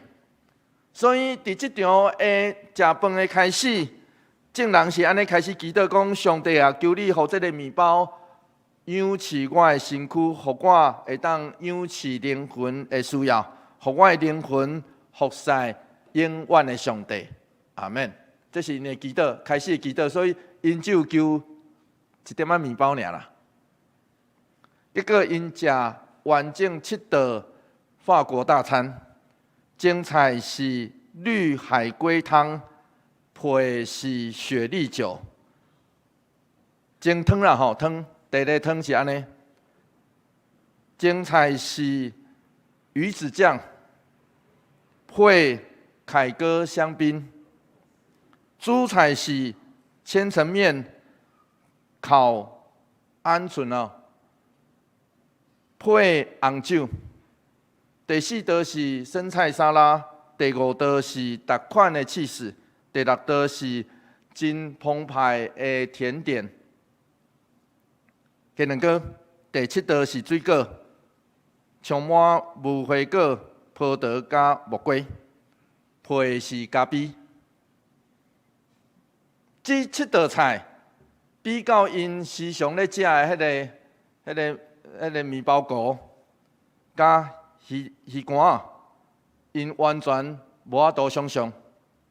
Speaker 3: 所以佇這場的食飯的開始，眾人是按呢開始祈禱講：上帝啊，求你予這个麵包養飼我的身軀，予我會當養飼靈魂的需要，予我的靈魂服侍永遠的上帝。阿門。這是𪜶的祈禱，開始祈禱，所以𪜶只有求一點仔麵包爾啦。結果𪜶食完整七道法國大餐，前菜是綠海龜湯，配是雪莉酒。前湯啦吼湯，第二个湯是按呢。前菜是魚子醬，配凱歌香檳。主菜是千層麵，烤鵪鶉哦，配紅酒。第四道是生菜沙拉，第五道是逐款的起司，第六道是真澎湃的甜點。雞卵糕，第七道是水果，充滿無花果、葡萄佮木瓜，配是咖啡。這七道菜比較𪜶時常咧食的彼个、彼个、彼个麵包糊佮魚魚乾，𪜶完全無法度想像，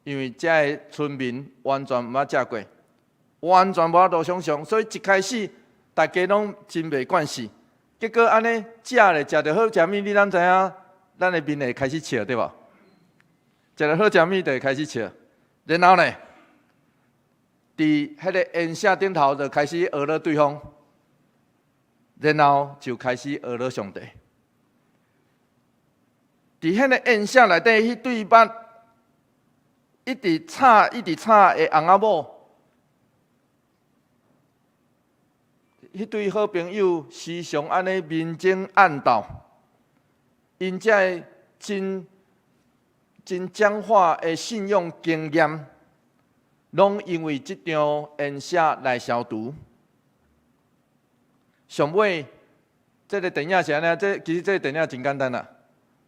Speaker 3: 因為遮的村民完全毋捌食過，完全無法度想像，所以一開始大家攏真袂慣勢。結果按呢食咧，食著好食物，你敢知影？咱的面會開始笑，對無？食著好食物就會開始笑，然後呢，佇彼个宴席頂頭就開始呵咾對方，然後就開始呵咾上帝。佇彼个宴席內底，彼對捌一直吵、一直吵的翁仔某，彼對好朋友時常按呢明爭暗鬥，𪜶遮的真真僵化的信仰經驗，攏因為這場宴席來消除。上尾，這个電影是按呢？這其實這个電影真簡單啦。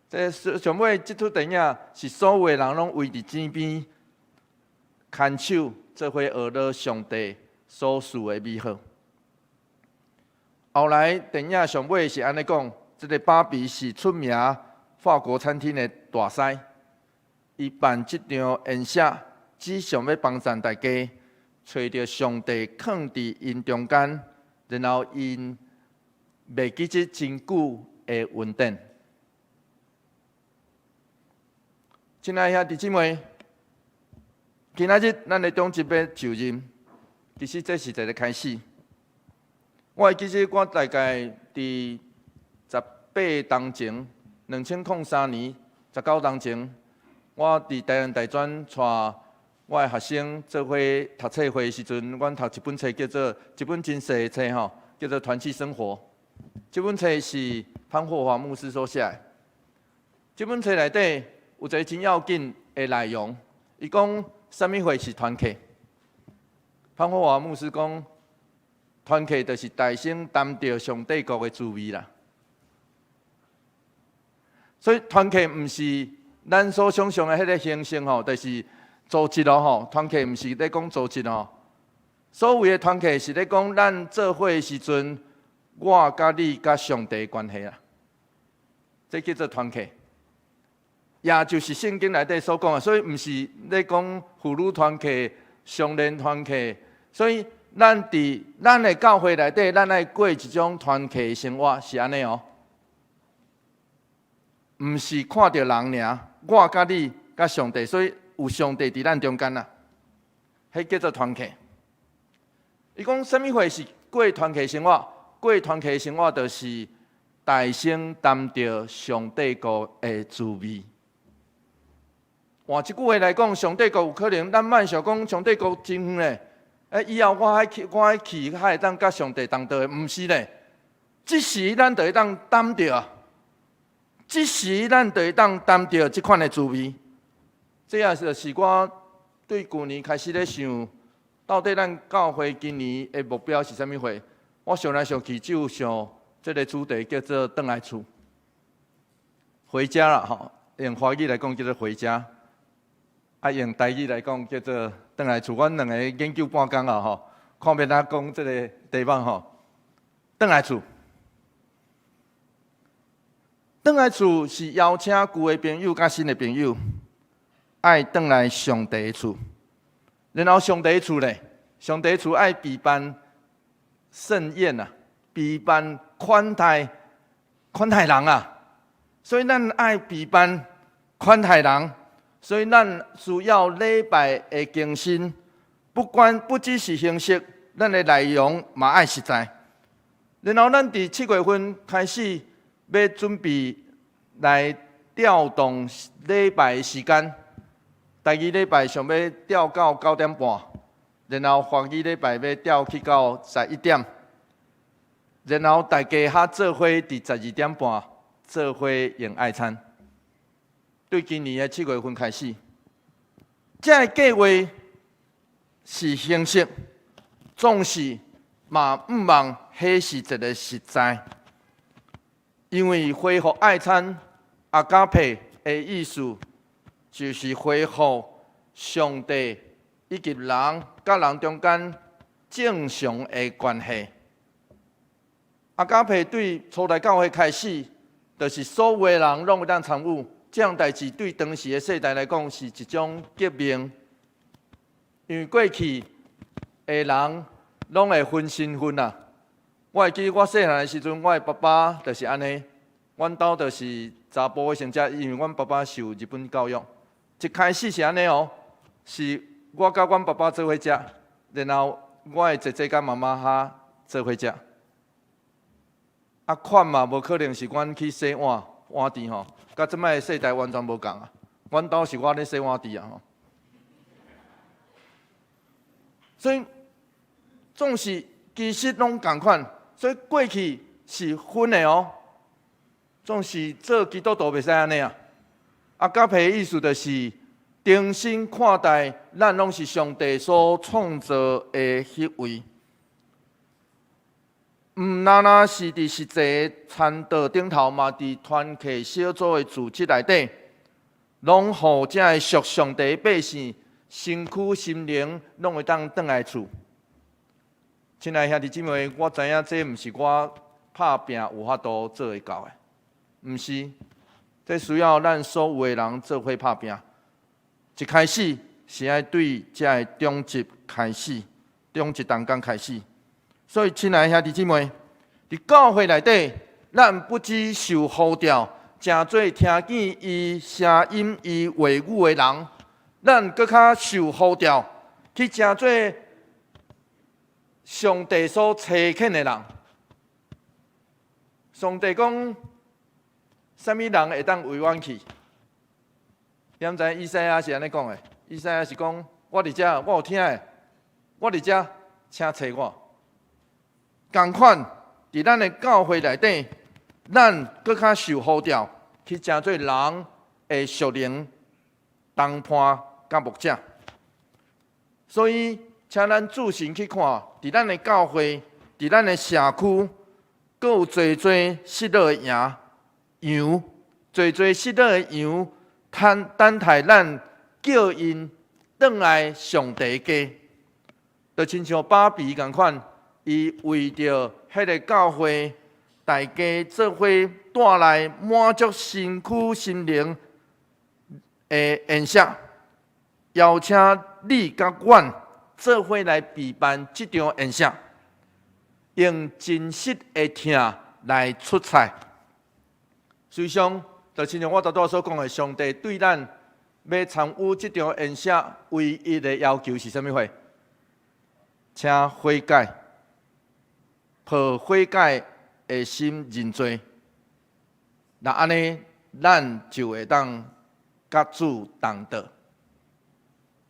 Speaker 3: 這上尾這齣電影是所有的人攏圍佇井邊，牽手做伙呵咾上帝所賜的美好。後來電影上尾是按呢講，這个芭比是出名法國餐廳的大師，伊辦這場宴席，只想欲幫贊大家，揣著上帝囥佇𪜶中間，然後𪜶袂記得真久的恩典。親愛兄弟姊妹，今仔日咱的長執欲就任，其實這是一个開始。我會記得我大概佇18冬前，2003年19冬前，我佇台南大專帶我的學生做伙讀冊會的時陣，阮讀一本冊叫做一本真細的冊吼，叫做《團契生活》。這本冊是潘霍華牧師所寫的。這本冊內底有一个真要緊的內容，伊講啥物貨是團契？潘霍華牧師講，團契就是大聲擔著上帝國的滋味啦。所以團契毋是咱所想象的彼个形式吼，就是組織咯吼。團契毋是咧講組織吼。所謂的團契是咧講咱做伙的時陣，我佮你佮上帝的關係啦。這叫做團契，也就是聖經內底所講的。所以毋是咧講婦女團契、少年團契，所以咱佇咱的教會內底，咱愛過一種團契的生活，是按呢哦。毋是看著人爾，我佮你佮上帝，所以有上帝佇咱中間啦，彼叫做團契。伊講啥物貨是過團契生活？過團契生活就是大聲擔著上帝國的滋味。換一句話來講，上帝國有可能，咱莫想講上帝國真遠咧。欸，以後我愛去，我愛去，才會當佮上帝同桌的，毋是咧。這時咱就會當擔著，這時咱就會當擔著這款的滋味。這也是我對舊年開始咧想，到底咱教會今年的目標是啥物貨？我想來想去，就想這个主題叫做轉來厝，回家啦吼。用華語來講叫做回家，啊用台語來講叫做轉來厝。阮兩个研究半工啊吼，看欲按怎講這个題目吼，轉來厝。轉來厝是邀請舊的朋友佮新的朋友，愛轉來上帝的厝。然後上帝的厝咧，上帝的厝愛備辦盛宴啊，備辦款待款待人啊，所以咱愛備辦款待人，所以咱需要禮拜的更新，不管不只是形式，咱的內容嘛愛實在。然後咱佇7月份開始欲準備來調動禮拜的時間，台語禮拜想欲調到9點半，然後華語禮拜欲調去到11點，然後大家較做伙佇12點半做伙用愛餐。對今年的7月份開始，這个計劃是形式，總是嘛毋望彼是一个實在，因為恢復愛餐阿加佩的意思，就是恢復上帝以及人佮人中間正常的關係。阿加佩對初代教會開始，就是所有的人攏會當參與。這項代誌對當時的世代來講是一種革命，因為過去的人攏會分身份啊。我會記我細漢的時陣，我的爸爸就是按呢，阮兜就是查埔的性質，因為阮爸爸受日本教育。一開始是按呢哦，是我佮阮爸爸做伙食，然後我的姐姐佮媽媽哈做伙食。啊，款嘛無可能是阮去洗碗碗杼吼，佮這擺的世代完全無仝啊。阮兜是我咧洗碗杼啊吼。所以總是其實攏仝款，所以過去是分的哦。總是做基督徒袂使按呢啊。阿加培的意思就是重新看待咱攏是上帝所創造的彼位，毋單單是佇實際餐桌頂頭，嘛佇團契小組的組織內底，攏予這个屬上帝的百姓身軀心靈攏會當轉來厝。親愛兄弟姊妹，我知影這毋是我拍拚有法度做會到的，毋是。這需要咱所有的人做伙拍拚。一開始是愛對這个長執開始，長執同工開始。所以，親愛兄弟姊妹，佇教會內底，咱不只受呼召，成做聽見伊聲音、伊話語的人，咱閣較受呼召去成做上帝所差遣的人。上帝講，啥物人會當為阮去？你毋知以賽亞是按呢講的？以賽亞是講，我佇遮，我有聽的，我佇遮，請差我。仝款，佇咱的教會內底，咱閣較受呼召去成做人的屬靈同伴佮牧者。所以，請咱注神去看，佇咱的教會，佇咱的社區，閣有濟濟失落的羊。羊，濟濟失落的羊，等等待咱叫𪜶轉來上帝家，就親像巴比仝款，伊為著彼个教會，大家做伙帶來滿足身軀心靈的宴席，邀請你佮阮做伙來備辦這場宴席，用真實的疼來出菜。實際上，就親像我拄拄所講的，上帝對咱欲參與這場宴席唯一的要求是啥物貨？請悔改，抱悔改的心認罪。若按呢，咱就會當佮主同桌。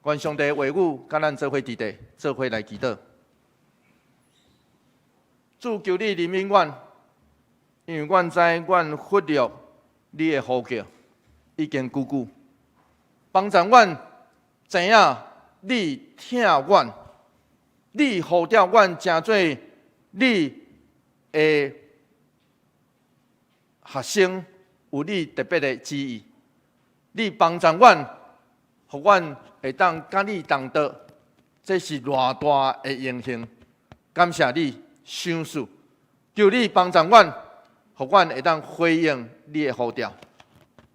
Speaker 3: 願上帝話語佮咱做伙佇佇，做伙來祈禱。主求你憐憫阮。因為阮知阮忽略你的呼叫已經久久，幫助阮知影你疼阮，你呼召阮成做你的學生，有你特別的旨意。你幫助阮，予阮會當佮你同桌，這是偌大的榮幸。感謝你賞賜，求你幫助阮。予阮會當回應你的呼召，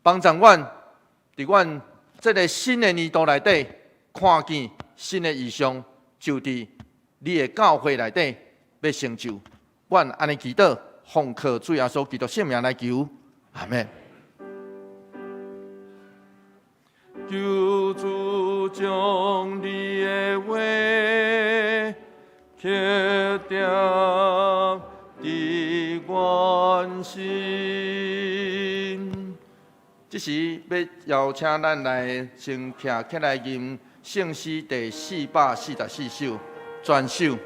Speaker 3: 幫助阮佇阮這个新的年度內底，看見新的異象，就佇你的教會內底欲成就。阮按呢祈禱，奉靠主耶穌基督聖名來求，阿們。
Speaker 2: 求主將你的話刻定佇阮心。
Speaker 3: 這時欲邀請咱來先徛起來吟聖詩第444首，全首。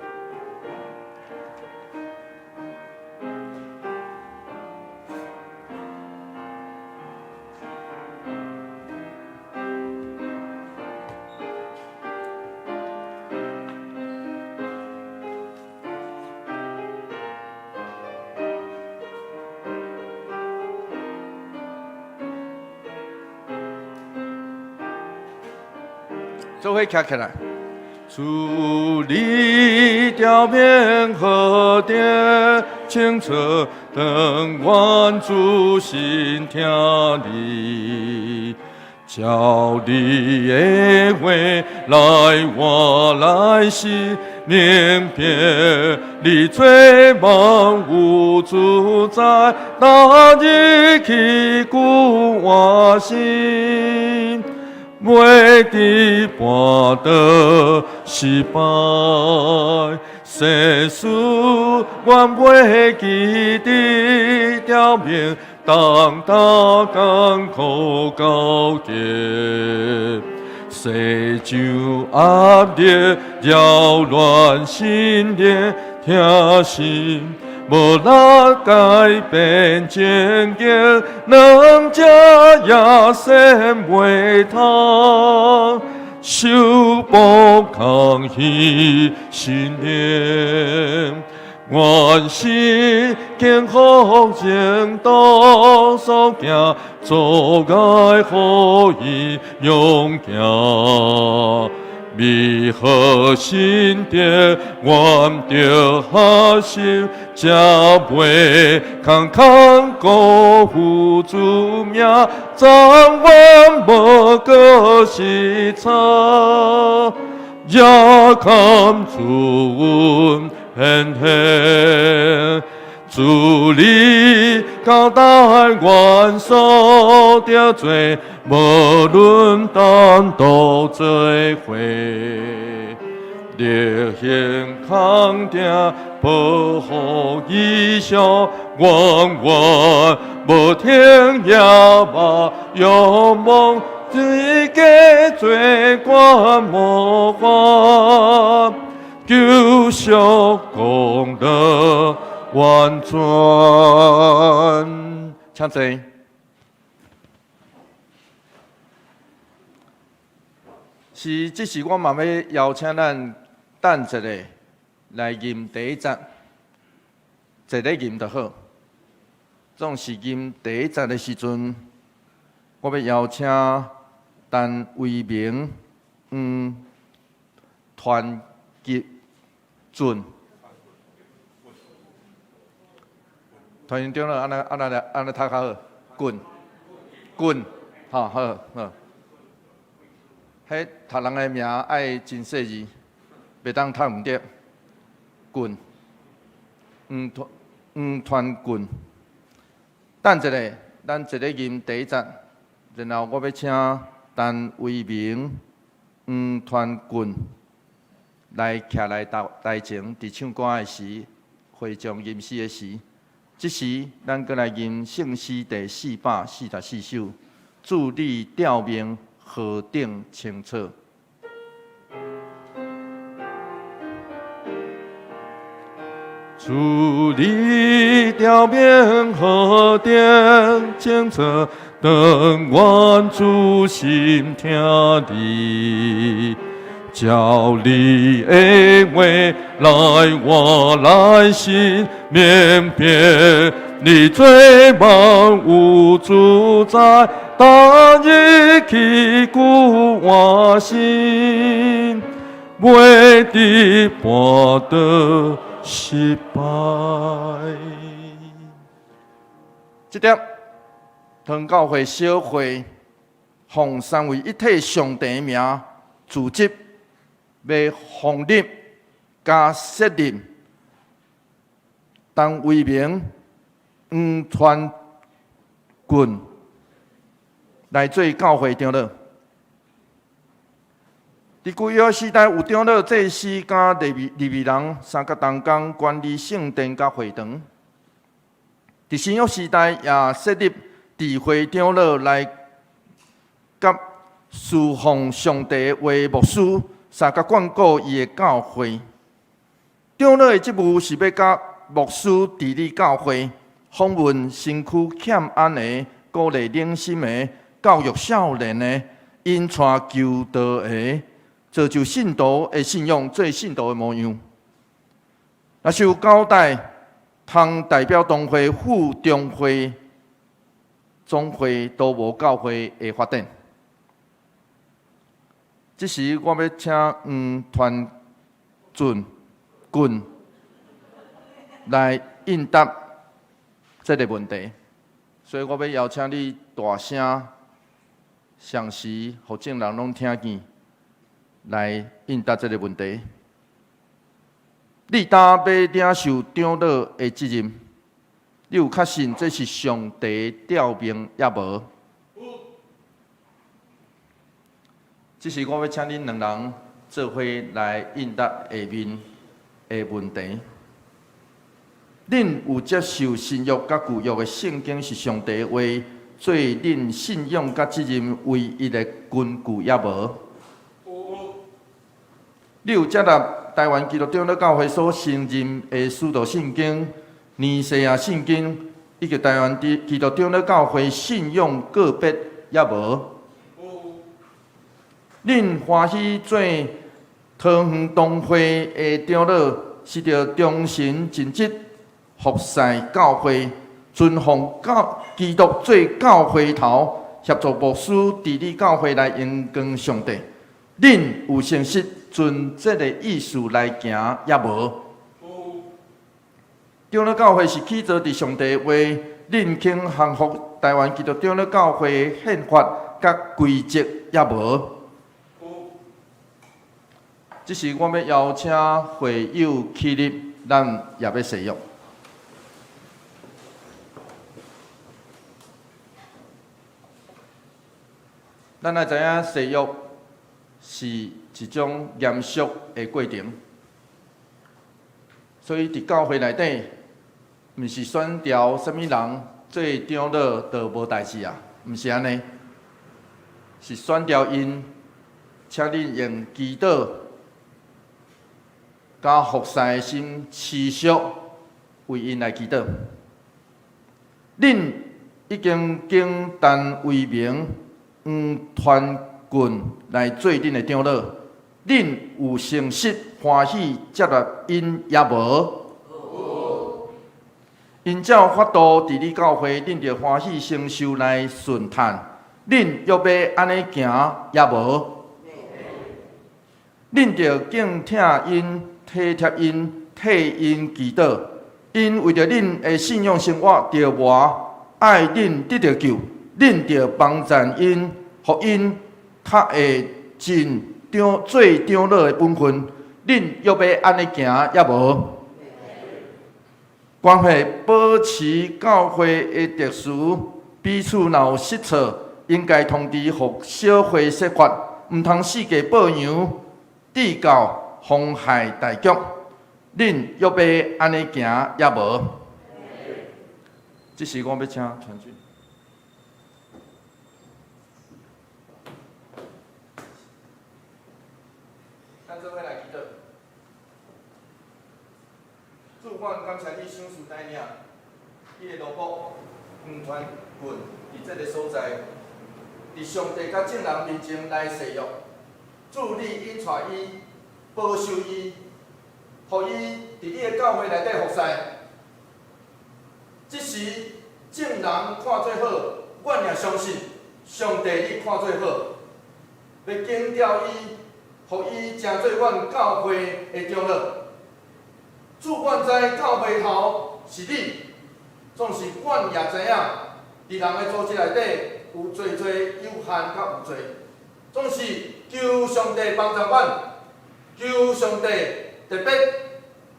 Speaker 3: 做伙徛起來。
Speaker 2: 主你條明何等清澈，等阮注心聽你。照你的話來活來行，明辨你罪萬有主宰，踏入去久我心，袂得跋倒失敗，世事願袂記得條命。當大艱苦交結，世上壓力擾亂心靈，疼心無力改變情景，兩者也先袂通，修補空虛心靈。願是幸福前途所行，阻礙予伊勇行。美好心得，願著學習，才袂空空辜負主名，怎願無過失差，也堪主恩顯現，主你交代阮所著做，無論單獨做伙，力行康定，保護異象，永遠無停也馬勇猛，自家做官模範。救贖功德完全，
Speaker 3: 請坐。是，這時我嘛欲邀請咱等一下來吟第一節，坐咧吟就好。總是吟第一節的時陣，我欲邀請陳維明黃團吉準，團員長老，按呢按呢來按呢讀較好，棍棍，吼好好。彼讀人的名愛真細膩，袂當讀毋著。棍，黃團黃團棍。等一下，咱一个吟第一節，然後我欲請陳維明黃團棍來徛來台台前，佇唱歌的時，會眾吟詩的時，這時咱閣來吟聖詩第444首，主你召命何等清楚。
Speaker 2: 主你召命何等清楚，當阮注心聽你。照你的話來活來行，明辨你罪萬有主宰，踏入去久換新，袂得跋倒失敗。
Speaker 3: 這點，唐教會小會奉三位一體上帝名組織。欲封立佮設立陳維明黃傳棍來做教會長老。佇舊約時代，有長老、祭司佮利未人三角同工管理聖殿佮會堂。佇新約時代，也設立智慧長老來佮侍奉上帝的話牧師。相佮管顧伊的教會，長老的職務是欲佮牧師治理教會，訪問身軀欠安的，鼓勵冷心的，教育少年的，引帶求道的，造就信徒的信仰，做信徒的模樣。若是有交代，通代表同會赴中會、總會都無教會的發展。這時，我欲請黃團俊棍來應答這个問題，所以我欲邀請你大聲相時，予眾人攏聽見，來應答這个問題。你當欲領受長老的責任，你有確信這是上帝調命抑無？這時我欲請恁兩人做伙來應答下面的問題。恁有接受新約佮舊約的聖經是上帝話，做恁信仰佮責任唯一的根據抑無？你有接納台灣基督長老教會所承認的使徒信經、尼西亞信經，以及台灣基督長老教會信仰告別抑無？恁歡喜做桃園堂會的長老，是著忠誠盡職服侍教會，尊奉教基督做教會頭，協助牧師治理教會來榮光上帝。恁有誠實遵這个意思來行抑無？長老教會是起造佇上帝話，恁肯降服台灣基督長老教會憲法佮規則抑無？這時我欲邀請會友起立，咱也欲誓約。咱愛知影誓約是一種嚴肅的過程，所以佇教會內底，毋是選調啥物人做長老就無代誌啊，毋是按呢，是選調𪜶，請恁用祈禱佮服侍的心持續為𪜶來祈禱。恁已經經陳為明、黃傳棍來做恁的長老，恁有誠實歡喜接納𪜶抑無？𪜶照法度治理教會，恁著歡喜承受來順趁。恁欲欲按呢行抑無？恁著敬疼𪜶、體貼𪜶、替𪜶祈禱。𪜶為著恁的信仰生活著磨，愛恁得著救，恁著幫贊𪜶，予𪜶較會盡長做長老的本分。恁欲欲按呢行抑無？關係保持教會的秩序，彼此若有失錯，應該通知予小會說法，毋通四界報揚，致到妨害大局。恁欲欲按呢行抑無？這時我欲請傳俊。咱做伙來祈禱。主，阮感謝你賞賜帶領你的奴僕黃傳棍佇這个所在，佇上帝佮眾人面前來誓約。主，你引帶伊，保守伊，予伊佇你的教會內底服侍。這時眾人看做好，阮也相信上帝你看做好，欲揀調伊，予伊成做阮教會的長老。主，阮知教會頭是你，總是阮也知影，佇人的組織內底有濟濟有限佮有罪，總是求上帝幫助阮，求上帝特別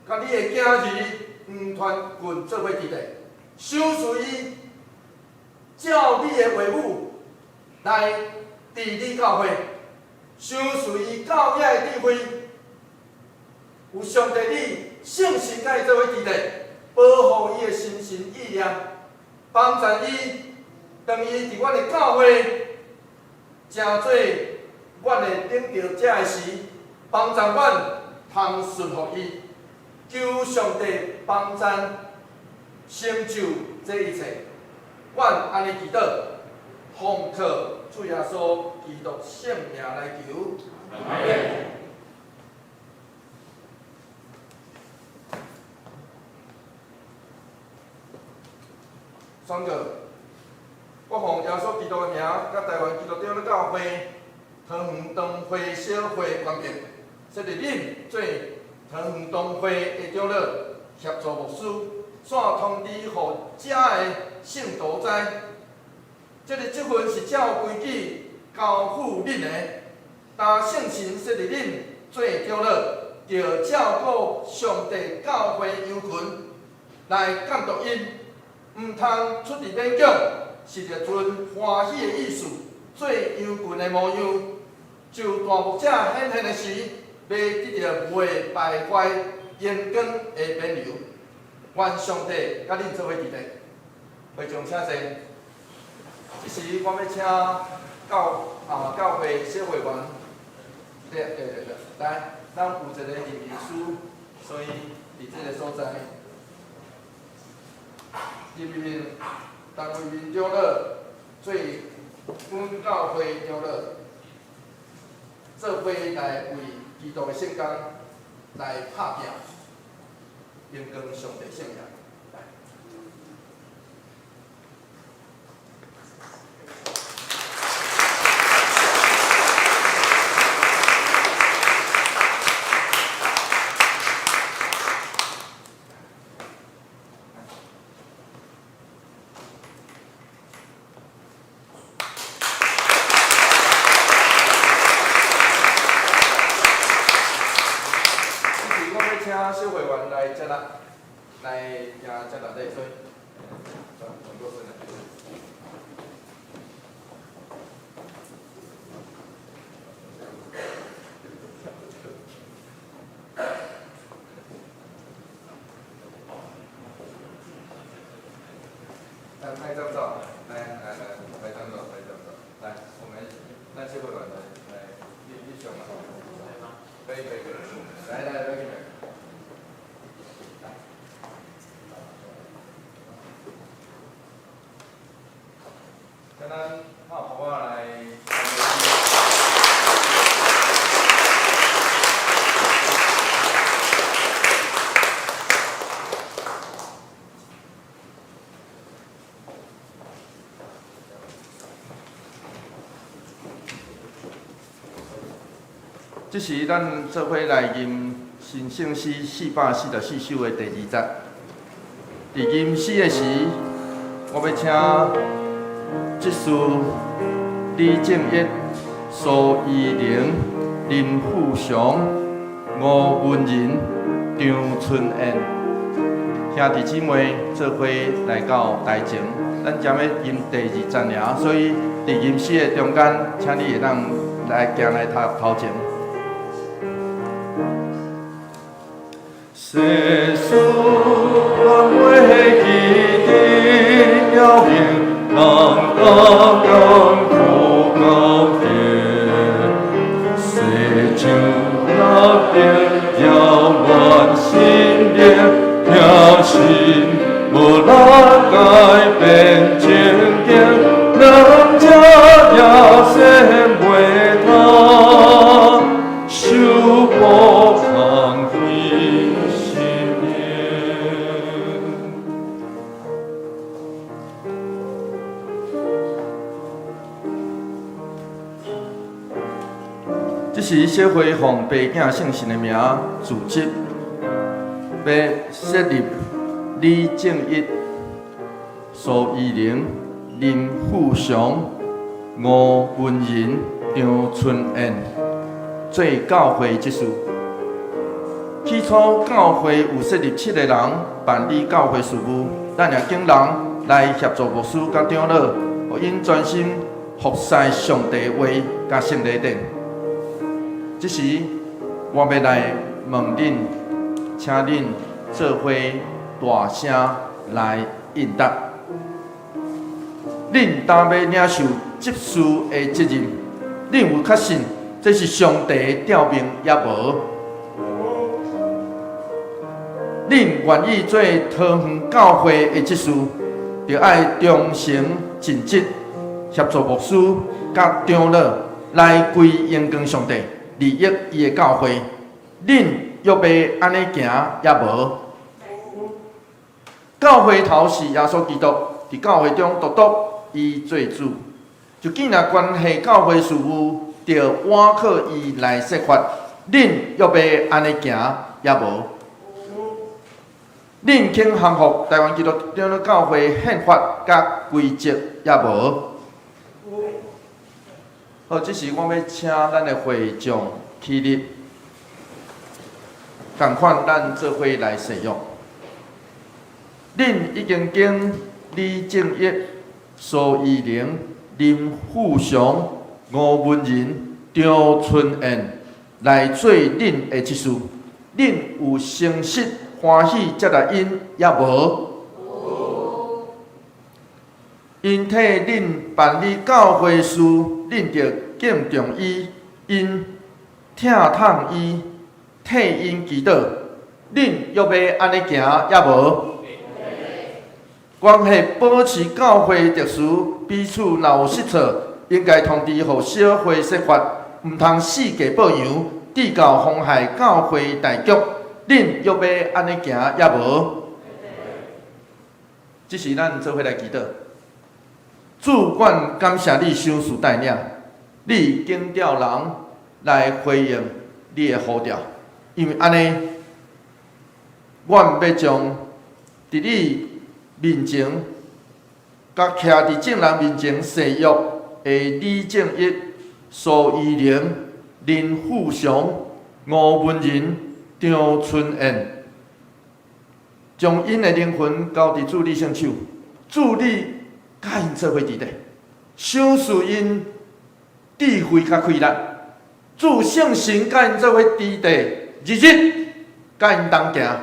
Speaker 3: 佮你的囝兒黃傳棍做伙佇咧，賞賜伊照你的話語來治理教會，賞賜伊教養的智慧，有上帝你聖神佮伊做伙佇咧，保護伊的心神意念，幫助伊，當伊佇阮的教會成做阮的領導者的時，幫助阮通順服伊，求上帝幫贊成就這一切。阮按呢祈禱，奉靠主耶穌基督聖名來求。阿們。宣告，我奉耶穌基督的名，佮台灣基督長老教會桃園堂會小會權柄，設立恁做桃園堂會的長老，協助牧師，煞通知予遮的聖徒知，這个職分是照規矩，佮交付恁的，擔聖神設立恁做長老，著照顧上帝教會羊群，來監督𪜶，毋通出入勉強，是著存歡喜的意思，做羊群的模樣。就大牧者顯現的時，欲得著袂敗壞榮光的冕旒。願上帝佮恁做伙佇咧。會眾請坐。這時我欲請教會小會員，對對對對，來，咱有一個任命書，所以佇這个所在，任命陳為民長老做阮教會長老，做伙來為基督的聖工來拍拼，榮光上帝聖名。來。這時我欲請小會員來接啦，來行接力禮，所以轉轉過身來。來拍張照，來來來，拍張照，拍張照，來，我們咱小會員來來，你上來，可以可以可以，來來來，來。請咱拍噗仔來。這是咱做伙來吟新聖詩444首的第二節。佇吟詩的時，我欲請執事李正一、蘇依玲、林富祥、吳文仁、張春燕兄弟姊妹做伙來到台前。咱將欲吟第二節爾，所以佇吟詩的中間，請你會當來行來頭頭前。
Speaker 2: 世事難袂記得了命，人甲艱苦交疊，世上若變擾亂心靈，疼心無力改變情景，兩者也說袂通，守護空虛心靈。
Speaker 3: 這時小會奉白囝聖神的名組織，欲設立李正一、蘇依玲、林富祥、吳文仁、張春燕做教會執事。起初教會有設立7個人辦理教會事務，咱也請人來協助牧師佮長老，予𪜶專心服侍上帝話佮聖禮典。這時，我欲來問恁，請恁做伙大聲來應答。恁擔欲領受執事的責任，恁有確信這是上帝的調命抑無？恁願意做桃園教會的執事，著愛忠誠盡職，協助牧師佮長老來歸榮光上帝，利益伊的教會。恁欲欲按呢行抑無？教會頭是耶穌基督，佇教會中獨獨伊做主。就既若關係教會事務，著倚靠伊來設法。恁欲欲按呢行抑無？恁肯降服台灣基督長老教會憲法佮規則抑無？好，這時我欲請咱的會眾起立，仝款咱做伙來誓約。恁已經經李正一、蘇依玲、林富祥、吳文仁、張春燕來做恁的執事，恁有誠實歡喜接納𪜶，抑無？有。𪜶替恁辦理教會事，恁著敬重伊，𪜶疼痛伊，替𪜶祈禱。恁欲欲按呢行，抑無？關係保持教會秩序，彼此若有失錯，應該通知予小會說法，毋通四界報揚，致到妨害教會大局。恁欲欲按呢行，抑無？這時咱做伙來祈禱。主，阮感謝你賞賜帶領，你揀召人來回應你的呼召，因為按呢，阮欲將佇你面前，佮徛佇眾人面前誓約的李正一、蘇依玲、林富祥、吳文仁、張春燕，將𪜶的靈魂交佇主你聖手，主你佮𪜶做伙佇咧，賞賜𪜶智慧佮氣力，主聖神佮𪜶做伙佇咧，日日佮𪜶同行，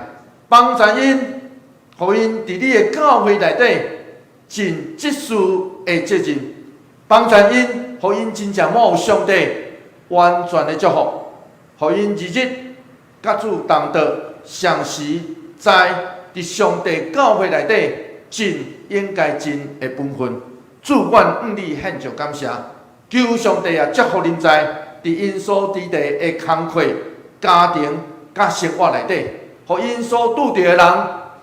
Speaker 3: 幫助𪜶，予𪜶佇你的教會內底盡執事的責任，幫助𪜶，予𪜶真正滿有上帝完全的祝福，予𪜶日日佮主同道，常時在佇上帝教會內底盡應該盡的本分。主，阮向你獻上感謝，求上帝啊祝福臨在，佇𪜶所佇地的工課、家庭佮生活內底，予𪜶所拄著的人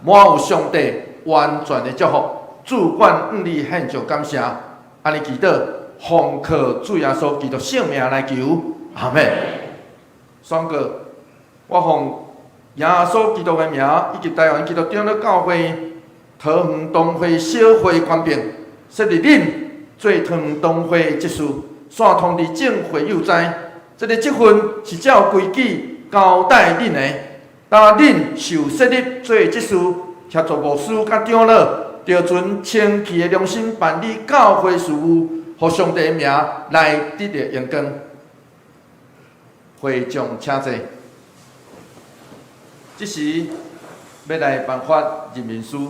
Speaker 3: 滿有上帝完全的祝福。主，阮向你獻上感謝，按呢祈禱，奉靠主耶穌基督聖名來求，阿們。宣告，我奉耶穌基督的名，以及台灣基督長老教會桃園堂會小會權柄，設立恁做桃園堂會執事，煞通知眾會友知，這个職分是照規矩交代恁的。當恁受設立做執事，協助牧師佮長老，著存清氣的良心辦理教會事務，予上帝的名來得著榮光。會眾請坐。這時欲來頒發任命書。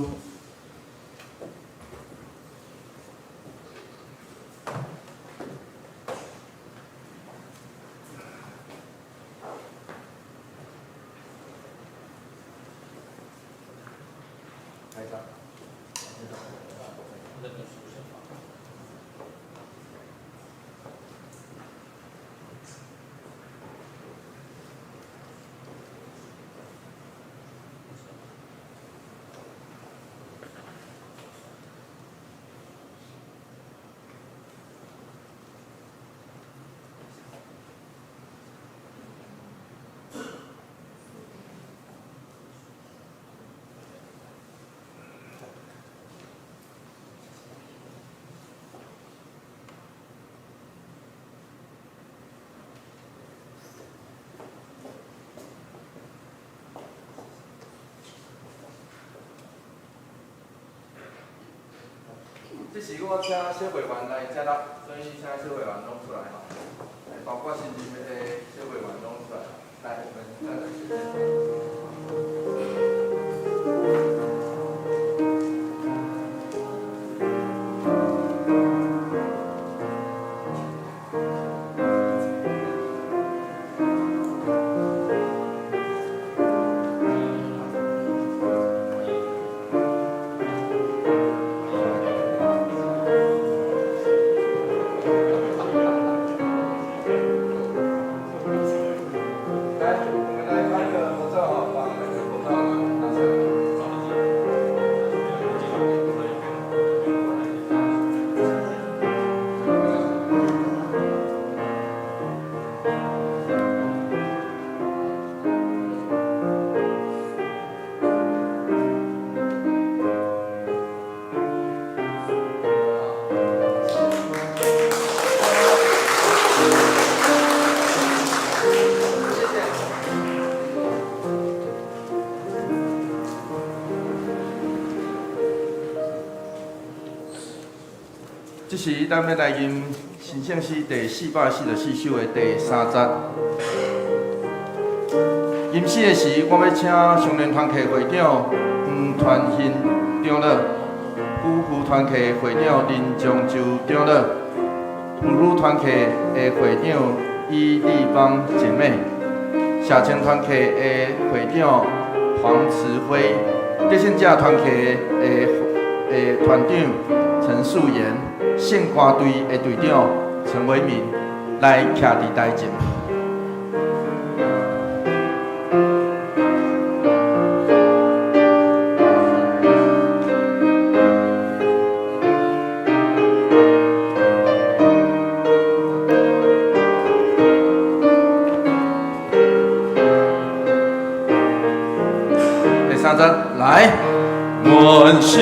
Speaker 3: 這時我請小會員來接納，所以請小會員攏出來吼，包括新任的小會員攏出來，來，我們再來。時，咱欲來吟神聖詩第444首的第三節。吟詩的時，我欲請少年團契會長黃傳興長老、夫婦團契會長林章洲長老、婦女團契的會長伊麗芳姐妹、社青團契的會長黃慈輝、得勝者團契的團長陳素妍、聖歌隊的隊長陳偉民來徛佇台前。第三節，來。
Speaker 2: 願心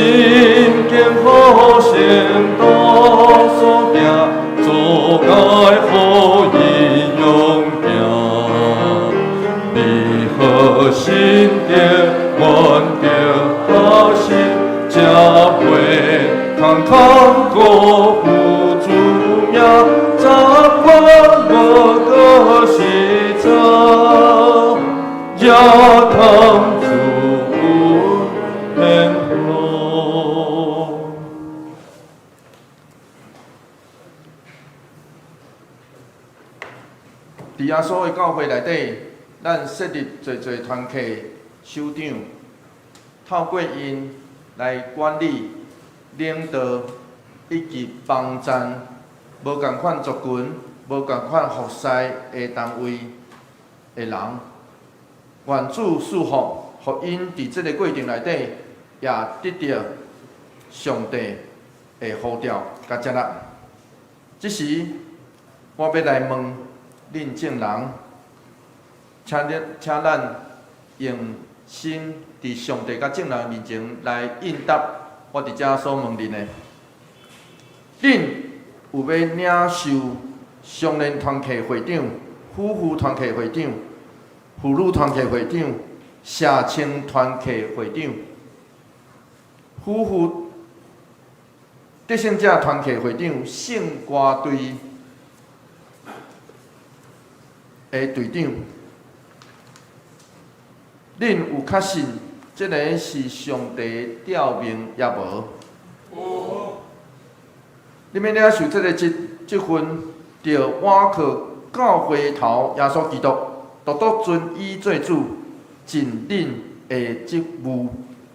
Speaker 2: 堅好善道所行，做該福音勇行。你何心得愿得学习，才会康康辜负主名，早晚无个时早，也通主恩福。
Speaker 3: 佇耶穌的教會內底，咱設立濟濟團契首長，透過𪜶來管理、領導以及幫贊無仝款族群、無仝款服侍的單位的人。願主賜福，予𪜶佇這个過程內底，也得著上帝的呼召佮接納。這時，我欲來問恁眾人，請咱用心佇上帝佮眾人面前來應答我佇遮所問恁的。恁有欲領受少年團契會長、夫婦團契會長、婦女團契會長、社青團契會長、夫婦得勝者團契會長、聖歌隊的隊長？恁有確信這个是上帝召命抑無？有。恁欲領受這个職職分，著倚靠教會頭耶穌基督，獨獨尊伊做主，盡恁的職務。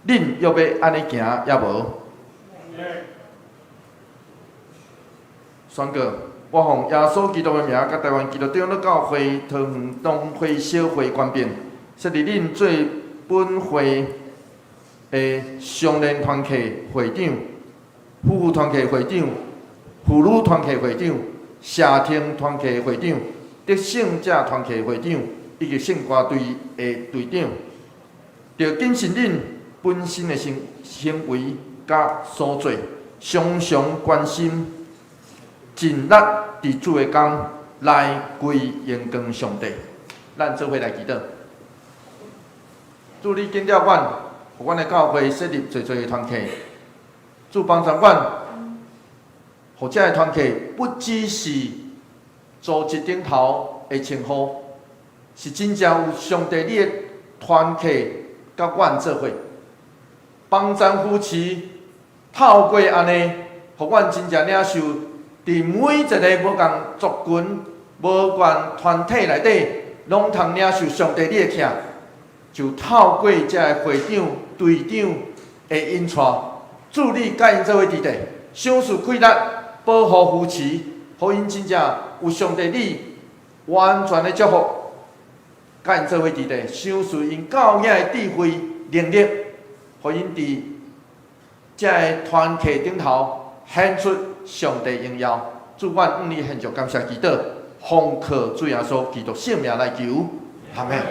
Speaker 3: 恁欲欲按呢行抑無？宣告，我奉耶穌基督的名，佮台灣基督長老教會桃園東會小會權柄，設立恁做本會的少年團契會長、夫婦團契會長、婦女團契會長、社青團契會長、得勝者團契會長以及聖歌隊的隊長，著謹慎恁本身的行為佮所做，常常關心，盡力佇主的工來歸榮光上帝。咱做伙來祈禱。主，你揀了阮，予阮的教會設立濟濟的團契，主幫助阮，予這个團契不只是組織頂頭的稱呼，是真正有上帝你的團契佮阮做伙，幫贊扶持，透過按呢，予阮真正領受，佇每一個無仝族群、無仝團體內底，攏通領受上帝你的疼，就透過這个會長、隊長的引帶，主你佮𪜶做伙佇咧，賞賜氣力，保護扶持，予𪜶真正有上帝你完全的祝福，佮𪜶做伙佇咧，賞賜𪜶教養的智慧能力，予𪜶佇這个團契頂頭顯出上帝榮耀。主，阮向你獻上感謝祈禱，奉靠主耶穌基督聖名來求，阿們。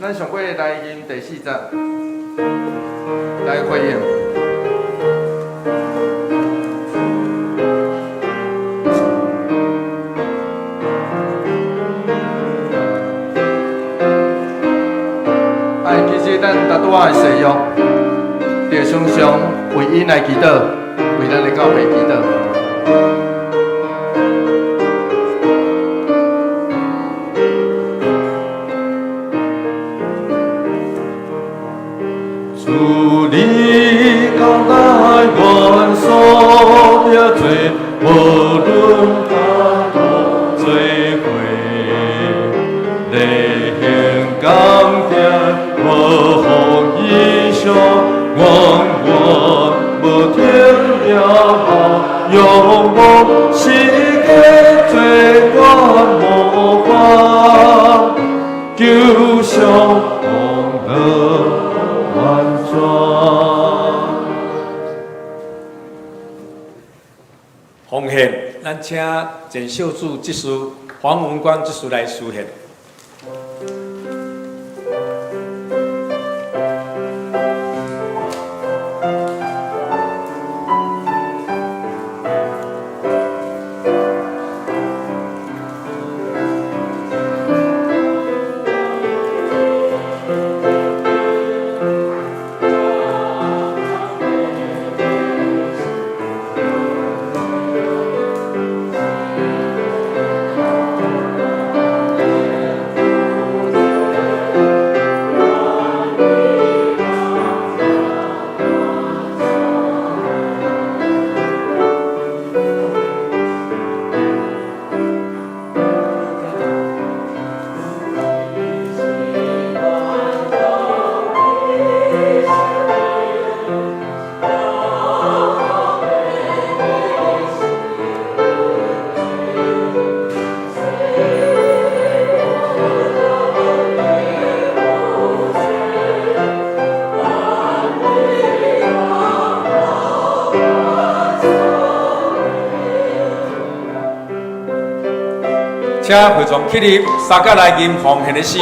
Speaker 3: 咱上尾來吟第四節，來回應。哎，其實咱拄拄仔的誓約，就常常為𪜶來祈禱，為咱的教會祈禱。
Speaker 2: 主你到來阮所得罪，無論甲多做伙，禮行剛強，無予異想，永遠無停了後，永無世界罪關無法，求上功德完全。
Speaker 1: 奉獻，咱請前小組執事黃文光執事來書獻。請會眾起立，三甲來吟奉獻的詩。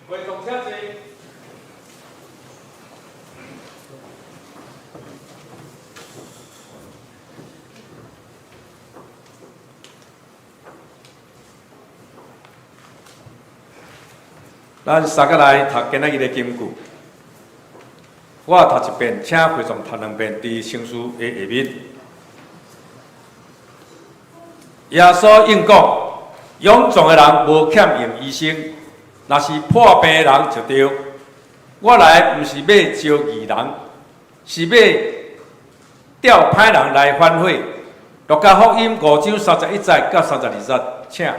Speaker 1: 會眾請坐。咱三個來讀今仔日的金句。我讀一遍，請會眾讀兩遍，佇聖書的下面。耶穌應講：勇壯的人無欠用醫生，若是破病的人就對。我來毋是欲召義人，是欲召歹人來反悔。路加福音5章31節到32節，請。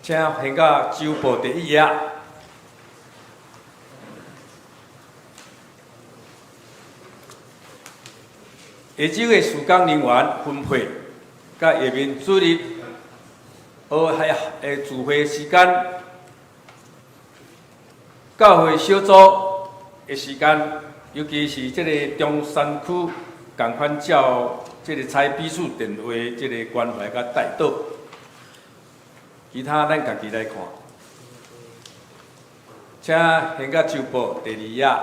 Speaker 1: 請翻到周報第一頁。下晝的事工人員分配，佮下面主日學系的聚會時間，教會小組的時間，尤其是這个中山區仝款照這个採彼此電話這个關懷佮帶導。其他咱家己來看。請掀到週報第二頁，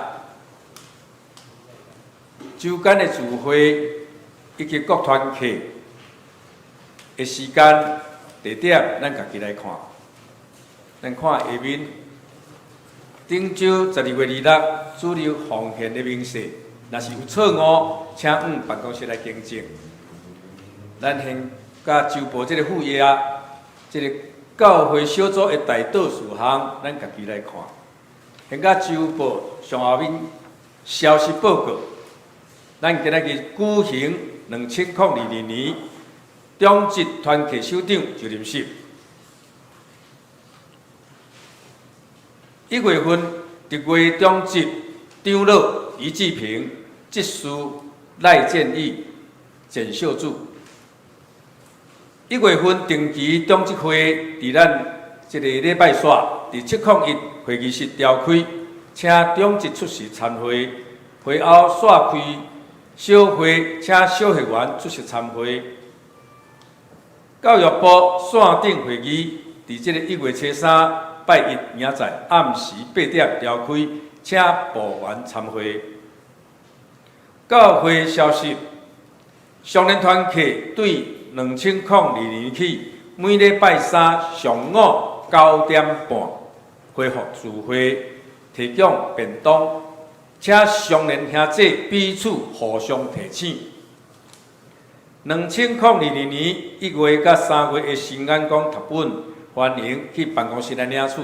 Speaker 1: 週間的聚會以及各團契的時間、地點，咱家己來看。咱看下面，頂週12月26主日奉獻的明細，若是有錯誤，請往辦公室來更正。咱掀到週報這个副頁，這个教會小組的代禱事項，咱家己來看。掀到週報上後面消息報告，咱今仔日舉行2022年長執團契首長就任式。1月份特月長執長老余志平，執事賴建義、簡秀柱。1月份定期長執會佇咱這个禮拜四，佇701會議室召開，請長執出席參會。會後煞開小會，請小會員出席參會。教育部線頂會議佇這个1月初三拜一明仔載暗時8點召開，請部員參會。教會消息，少年團契對2022年起，每禮拜三上午9點半恢復聚會，提供便當，請少年兄弟彼此互相提醒。2022年1月佮3月的新眼光讀本，歡迎去辦公室來領取。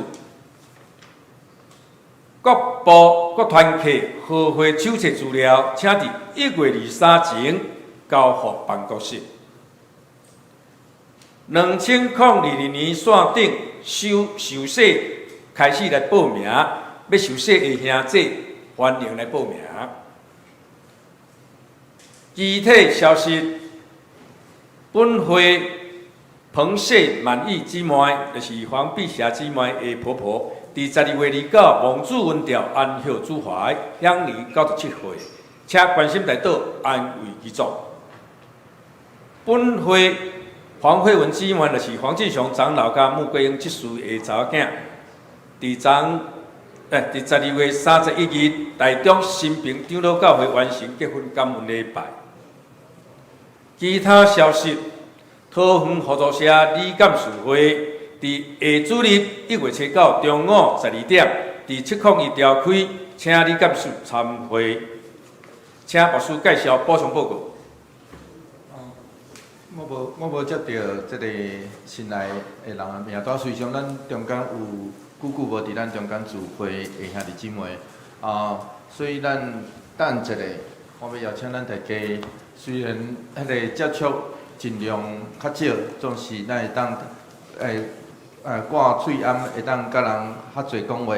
Speaker 1: 各部各團契合會手冊資料，請佇1月23前交予辦公室。2022年線頂受洗開始來報名，欲受洗的兄弟歡迎來報名。其他消息，本會彭謝滿意姊妹，就是黃碧霞姊妹的婆婆，佇12月29望主恩召安息主懷，享年97歲，請關心代禱安慰遺族。本會黃慧文姊妹，就是黃進雄長老佮穆桂英執事的查某囝，佇12月31日，台中新平長老教會完成結婚感恩禮拜。其他消息，桃園合作社理監事會佇下主日1月初9中午12點，佇701召開，請理監事參會。請牧師介紹補充報告。
Speaker 3: 我無接著這个新來的人的名單，隨常咱中間有久久無佇咱中間聚會的兄弟姊妹啊，所以咱等一下，我欲邀請咱大家，雖然彼个接觸盡量較少，總是咱會當掛喙罨會當佮人較濟講話。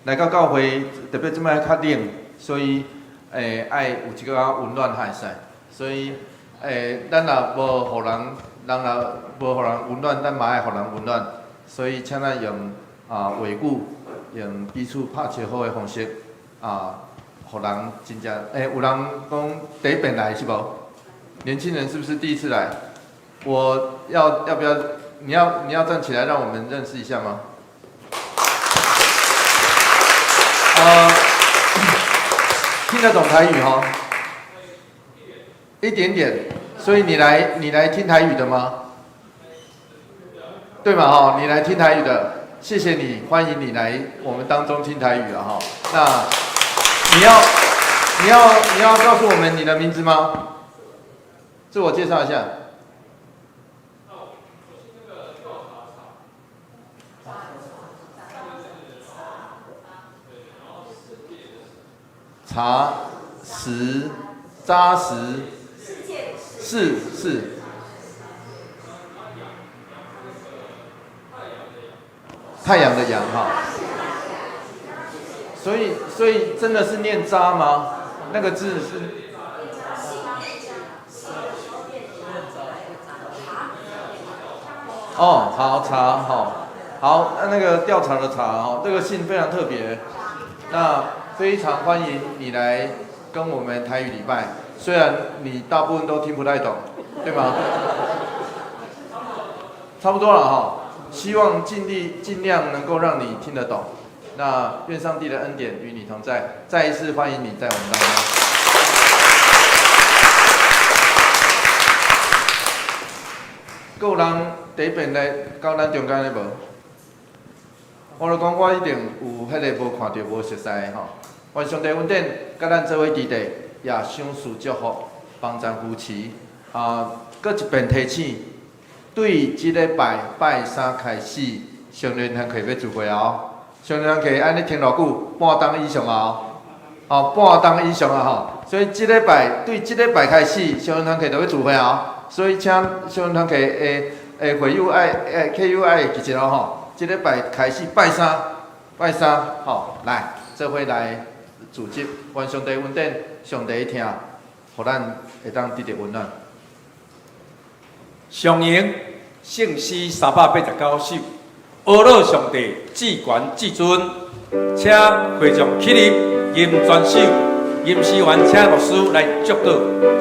Speaker 3: 來到教會，特別這擺較冷，所以愛有一寡溫暖才會使，所以。咱若無予人，人若無予人溫暖，咱嘛愛予人溫暖。所以，請咱用話語，用彼此拍招呼的方式，予人真正有人講第一遍來是無？年輕人是不是第一次來？我要不要？你要站起來讓我們認識一下嗎？聽得懂台語吼？一點點，所以你來聽台語的嗎？對嘛吼，你來聽台語的，謝謝你，歡迎你來我們當中聽台語了哈。那你要告訴我們你的名字嗎？自我介紹一下。查實扎實。是是，太陽的陽哈，所以真的是念渣嗎？那個字是？哦，好查好，好那個調查的查哦，這個姓非常特別，那非常歡迎你來跟我們台語禮拜。雖然你大部分都聽不太懂，對嗎？差不多了哈，希望盡力盡量能夠讓你聽得懂。那願上帝的恩典與你同在，再一次歡迎你在我們當中。閣有人第一遍來到咱中間的無？我咧講，我一定有彼个無看著、無熟似的吼。願上帝恩典，佮咱做伙佇地，也賞賜祝福，幫贊扶持。啊，閣一遍提醒，對這禮拜拜三開始，少年團契欲聚會哦。少年團契按呢停偌久？半鐘以上啊！哦，半鐘以上啊吼。所以這禮拜對這禮拜開始，少年團契就欲聚會哦。所以請少年團契的會友愛愛客友愛會記一下吼。這禮拜開始拜三，拜三吼，來做伙來組織，願上帝恩典，上帝疼，予咱會當得著溫暖。
Speaker 1: 上引聖詩389首，阿樂上帝至懸至尊，請會眾起立，吟全首，吟詩完，請牧師來祝禱。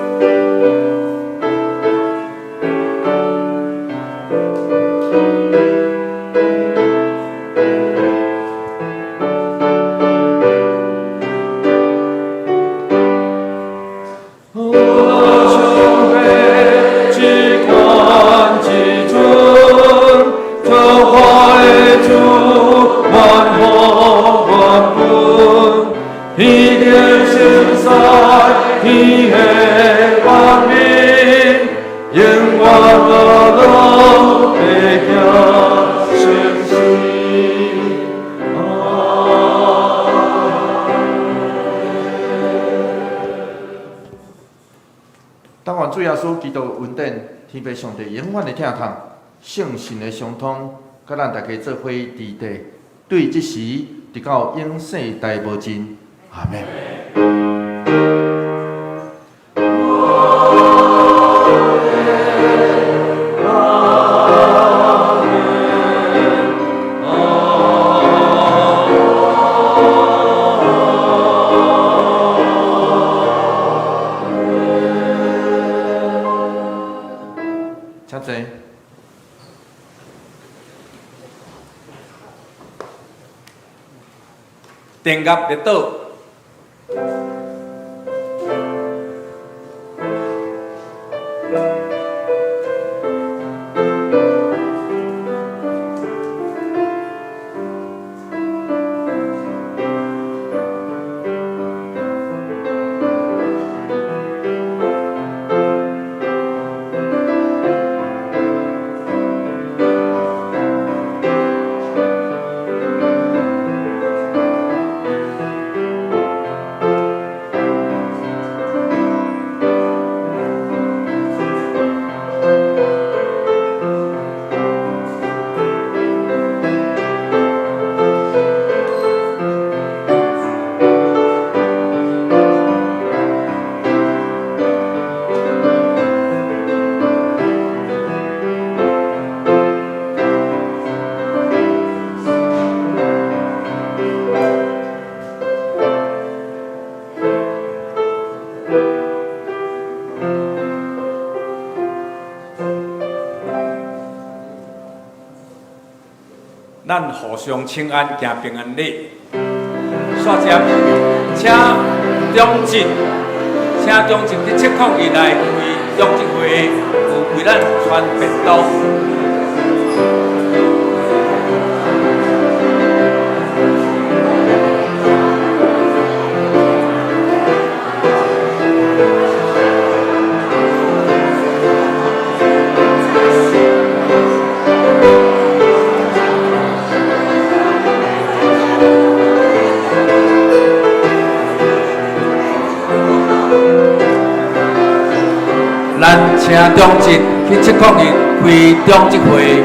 Speaker 3: 但願主耶穌基督恩典，天父上帝永遠的疼痛，聖神的相通，佮咱大家做伙佇地，對這時直到永世代無盡。阿們。請坐。
Speaker 1: 電樂列倒。咱互相請安，行平安禮。煞接，請中正，請中正佇701來開中正會，有為咱傳便當。咱請中正去701開中正會。